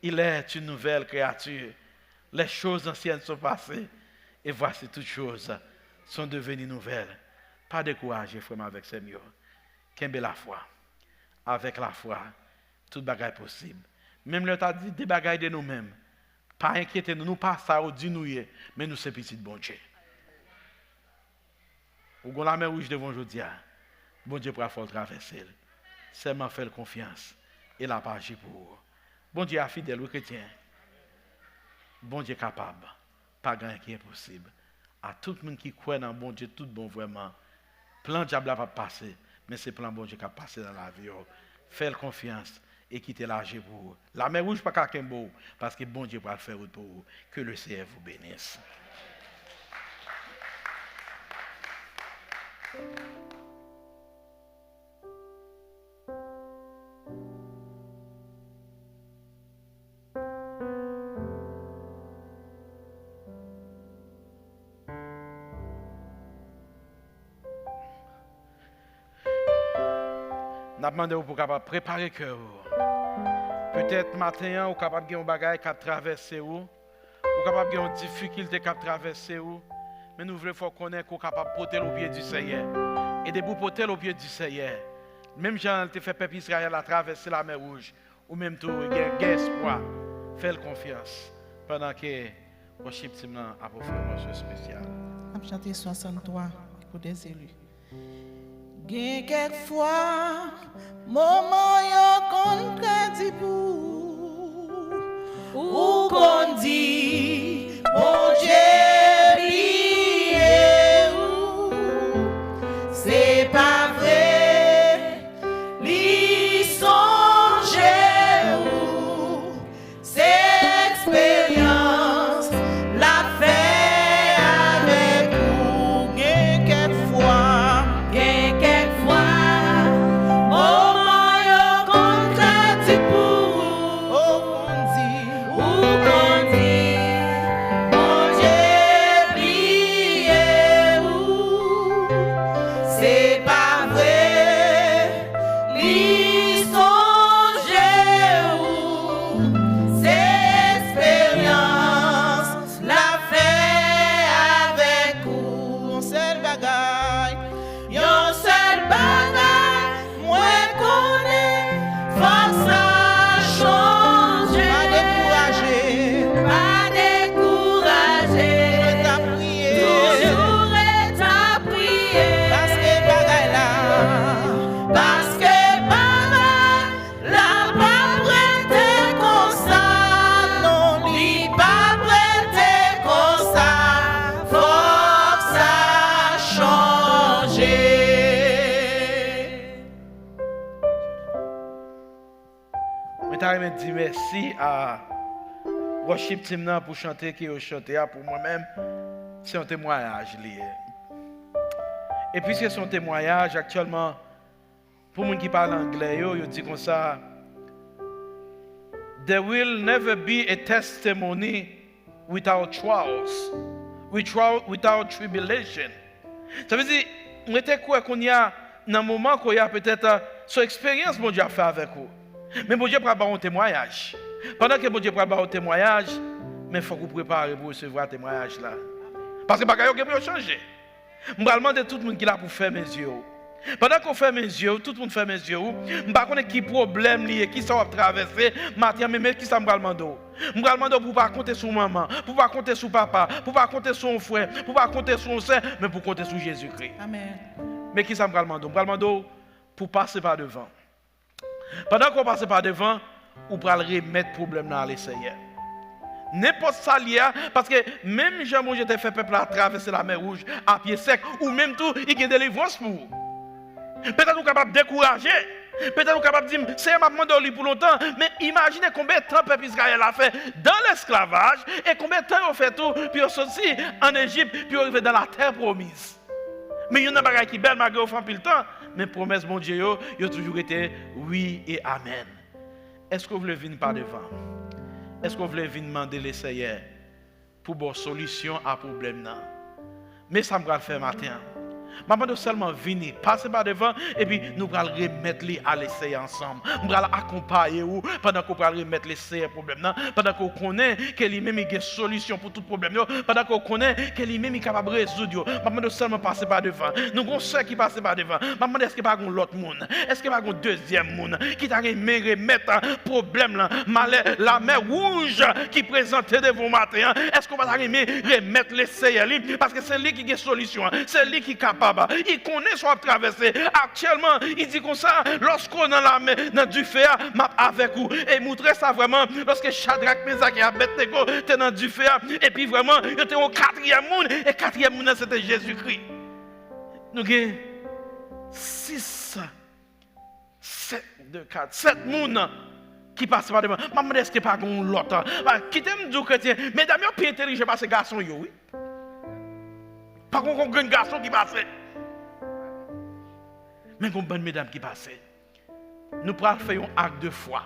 il est une nouvelle créature. Les choses anciennes sont passées, et voici toutes choses sont devenues nouvelles. Pa dekouraje, frè m avèk sè m yo. Kenbe lafwa. Avèk lafwa, tout bagay posib. Menm lè yo ta di de bagay de nou menm, pa enkyete nou, nou pa sa yo di nou ye, men nou se pitit Bondye. Ou gon Lanmè Wouj devan w jodi a, Bondye pral fè w travèse l. Sèlman fè l konfyans, e l ap aji pou ou. Bondye a fidèl, wi, kretyen. Bondye kapab. Pa gen anyen ki enposib. A tout moun ki kwè nan Bondye tout bon vrèman, plan dyab la p ap pase, men se plan Bondye k ap pase nan lavi w. Fè l konfyans, e kite l aje pou ou. Lamè Wouj pa ka kenbe w, paske Bondye pral fè wout pou ou. Que le Seigneur vous bénisse. N ap mande w pou w kapab prepare kè w. Petèt maten an, ou kapab gen yon bagay k ap travèse ou. Ou kapab gen yon difikilte k ap travèse ou. Men nou vle fè w konnen ke w kapab pote l o pye di Senyè. E depi w pote l o pye di Senyè, menm jan l te fè pèp Izrayèl la travèse Lamè Wouj, ou menm tou, gen, gen espwa. Fè l konfyans pandan ke worship team nan ap ofri yon mòso espesyal. N ap chante swasanntwa pou dèzeli. Gen kèk fwa, moman yo konn kredi pou ou. Ou konn di, Bondye bliye ou. Se pa vre, li sonje ou. Se eksperyans l ap fè avèk ou. Gen kèk fwa, gen kèk fwa, moman yo konn kredi pou ou. Ou konn di, ou konn di, Bondye bliye ou. Se pa vre, li sonje ou. Se eksperyans l ap fè avèk ou. Yon sèl bagay, yon sèl bagay, mwen konnen fòk sa chanje. Pa dekouraje. Pa dekouraje. Toujou ret ap priye. Toujou ret ap priye. Paske bagay la, paske bagay la p ap rete konsa. Non, li p ap rete konsa. Fòk sa chanje. Mwen ta renmen di mèsi a worship team nan pou chante ke yo chante a. Pou mwen menm, se yon temwayaj li ye. E piske se yon temwayaj, aktyèlman, pou moun ki pale anglè yo, yo di konsa, "There will never be a testimony without trials, without, without tribulation." Sa vle di, mwen te kwè kounye a, nan moman kounye a, petèt, se yon eksperyans Bondye ap fè avèk ou. Men Bondye pral ba w yon temwayaj. Pandan ke Bondye pral ba w yon temwayaj, men fòk ou prepare pou resevwa temwayaj la. Paske bagay yo gen pou yo chanje. M pral mande tout moun ki la pou fèmen zye w. Pandan ke w fèmen zye w, tout moun fèmen zye w, m pa konnen ki pwoblèm li ye, kisa w ap travèse maten an, men, men kisa m pral mande w. M pral mande w pou w pa konte sou manman, pou w pa konte sou papa, pou w pa konte sou yon frè, pou w pa konte sou yon sè, men pou w konte sou Jezikri. Amèn. Men kisa m pral mande w? M pral mande w pou w pase pa devan. Pandan ke w pase pa devan, ou pral remèt pwoblèm nan ale Senyè. Nenpòt sa l ye a, paske menm jan Bondye te fè pèp la travèse Lamè Wouj a pye sèk, ou menm tou, li gen delivrans pou ou. Petèt ou kapab dekouraje. Petèt ou kapab di m, "Senyè, m ap mande w li pou lontan." Men imajine konbyen tan pèp Izrayèl la fè dan lesklavaj e konbyen tan yo fè tou pou yo soti ann Ejip, pou yo rive dan latè pwomiz. Men youn nan bagay ki bèl, malgre yo fè anpil tan, men pwomès Bondye yo, yo toujou rete wi e amèn. Èske w vle vin pa devan? Èske w vle vin mande Lesenyè pou ba w solisyon a pwoblèm nan? Men sa m pral fè maten an. M ap mande w sèlman vini, pase pa devan, epi nou pral remèt li a Lesenyè ansanm. M pral akonpaye w pandan ke w pral remèt Lesenyè pwoblèm nan, pandan ke w konnen ke li menm li gen solisyon pou tout pwoblèm yo, pandan ke w konnen ke li menm li kapab rezoud yo. M ap mande w sèlman pase pa devan. Nou gen yon sè ki pase pa devan. M ap mande, èske pa gen yon lòt moun? Èske pa gen yon dezyèm moun ki ta renmen remèt pwoblèm lan, malè, lamè wouj ki prezante devan w maten an? Èske w pa ta renmen remèt Lesenyè li? Paske se li ki gen solisyon an. Se li ki kapab. Li konnen sa w ap travèse. Aktyèlman, li di konsa, lòske w nan lamè, nan dife a, m ap avèk ou. E moutre sa vrèman, lòske Chadrak, Mezak e Abèdnego te nan dife a, epi vrèman, yo te yon katriyèm moun, e katriyèm moun nan, se te Jezikri. Nou gen sis, sèt, de, kat, sèt moun ki pase pa devan. M ap mande èske pa gen yon lòt. Ba, kite m di w, kretyen, medam yo pi entèlijan pase gason yo, wi. Pa gen yon grenn gason ki pase. Men gen yon bann medam ki pase. Nou pral fè yon ak de fwa.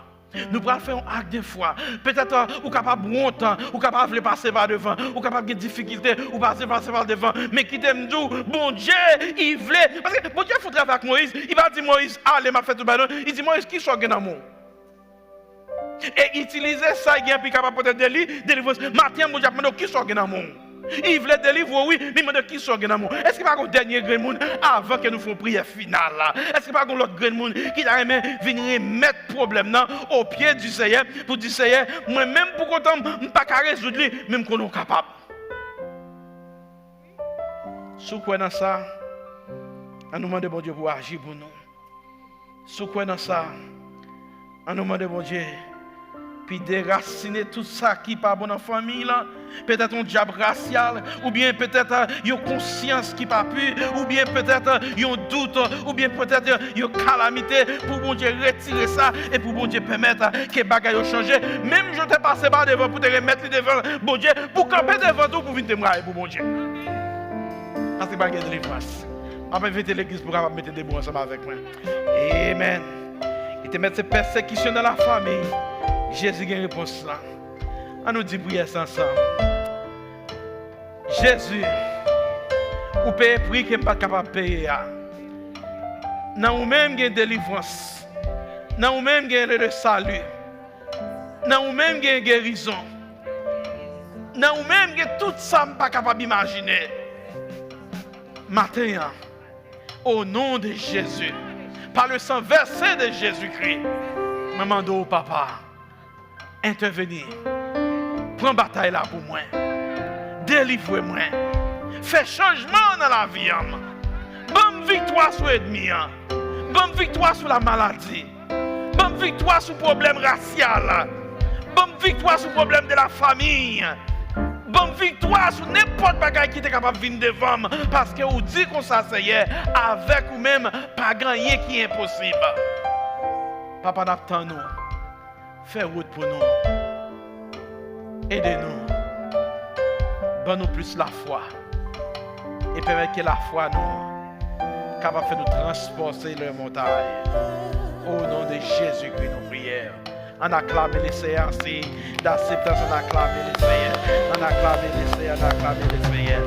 Nou pral fè yon ak de fwa. Petèt, euh, ou kapab wont, ou kapab vle pase pa devan, ou kapab gen difikilte, ou pa vle pase pa devan. Men kite m di w, Bondye, li vle. Paske Bondye fè yon travay ak Moyiz, li pa di Moyiz, "Ale, m ap fè tout bagay," non. Li di Moyiz, "Kisa w gen nan men w?" E itilize sa li gen pou li kapab pote deli-, delivrans. Maten an, Bondye ap mande w, "Kisa w gen nan men w?" Li vle delivre w, wi, men li mande w, "Kisa w gen nan men w?" Èske pa gen yon dènye grenn moun avan ke nou fè yon priyè final la? Èske pa gen yon lòt grenn moun ki ta renmen vin remèt pwoblèm nan o pye di Seyè, pou di, "Seyè, mwen menm pou kontan m, m pa ka rezoud li, men m konnen w kapab"? Si w kwè nan sa, ann nou mande Bondye pou aji pou nou. Si w kwè nan sa, ann nou mande Bondye pou l derasinen tout sa ki pa bon nan fanmiy lan. Petèt yon dyab rasyal, oubyen petèt, euh, yon konsyans ki pa pi, oubyen petèt, euh, yon dout, oubyen petèt, euh, yon kalamite, pou Bondye retire sa e pou Bondye pèmèt, euh, ke bagay yo chanje. Menm jan w te pase pa devan pou te remèt li devan Bondye, pou kanpe devan tou, pou vin temwaye pou Bondye. Paske pral gen delivrans. M ap envite legliz pou kapab mete debou ansanm avèk mwen. Amen. Li te mèt se pèsekisyon nan lafanmi. Jezi gen repons lan. Ann nou di priyè sa ansanm. Jezi, ou peye pri ke m pa t kapab peye a. Nan ou menm gen delivrans. Nan ou menm gen le, le sali. Nan ou menm gen gerizon. Nan ou menm gen tout sa m pa kapab imajine. Maten an, au nom de Jésus, par le sang versé de Jésus-Christ, mwen mande w, Papa, entèveni. Pran batay la pou mwen. Delivre mwen. Fè chanjman nan lavi an. Ban m viktwa sou ènmi an. Ban m viktwa sou lamaladi. Ban m viktwa sou pwoblèm rasyal. Ban m viktwa sou pwoblèm de lafanmi. Ban m viktwa sou nenpòt bagay ki te kapab vin devan m, paske ou di konsa, Seyè, avèk ou menm, pa gen anyen ki enposib. Papa, n ap tann ou. Fè wout pou nou. Ede nou. Ban nou plis lafwa. E pèmèt ke lafwa nou kapab fè nou transpòse lè montay. O non de Jezikri, nou priyè. Ann aklame le Seyè an siy dakseptans. Ann aklame le Seyè. Ann aklame le Seyè. Ann aklame le Seyè.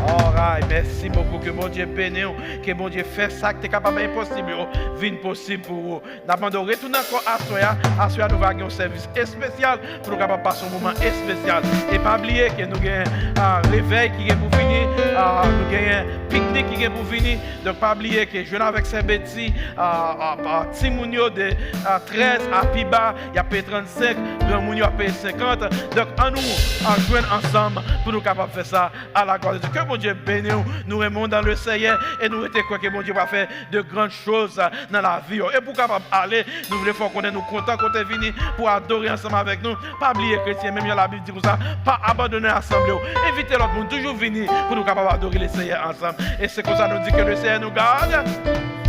Alright. Mèsi bokou. Ke Bondye beni w. Ke Bondye fè sa ki te kapab enposib yo vin posib pou ou. N ap mande w retounen ankò aswè a. Aswè a, nou va gen yon sèvis espesyal pou nou kapab pase yon moman espesyal. E pa bliye ke nou gen, ah, revèy ki gen pou vini, ah, nou genyen piknik ki gen pou vini. Donk, pa bliye ke jwenn avèk sè Betty, ah, ah, ah, timoun yo de, ah, trèz a pi ba, y ap peye trannsenk, granmoun yo ap peye senkant. Donk, ann nou, ah, jwenn ansanm pou nou kapab fè sa. À la gloire de Dieu. Ke Bondye beni w. Nou renmen w dans le Seigneur e nou rete kwè ke Bondye va fè de grandes choses nan lavi w. E pou w kapab ale, nou vle fè w konnen nou kontan ke w te vini pou adore ansanm avèk nou. Pa bliye, kretyen, menm jan Labib di konsa, pa abandone asanble w. Envite lòt moun toujou vini pou nou kapab adore le Seyè ansanm. E se konsa nou di, que le Seigneur nous garde,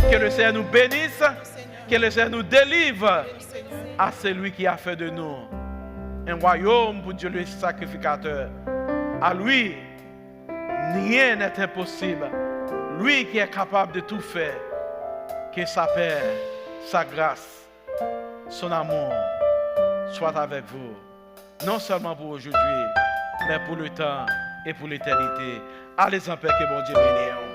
que le Seigneur nous bénisse, que le Seigneur nous délivre. À celui qui a fait de nous un royaume pour Dieu le sacrificateur. À lui, rien n'est impossible. Lui qui est capable de tout faire. Que sa paix, sa grâce, son amour soit avec vous. Non seulement pour aujourd'hui, mais pour le temps et pour l'éternité. Allez en paix, que Bondye beni w.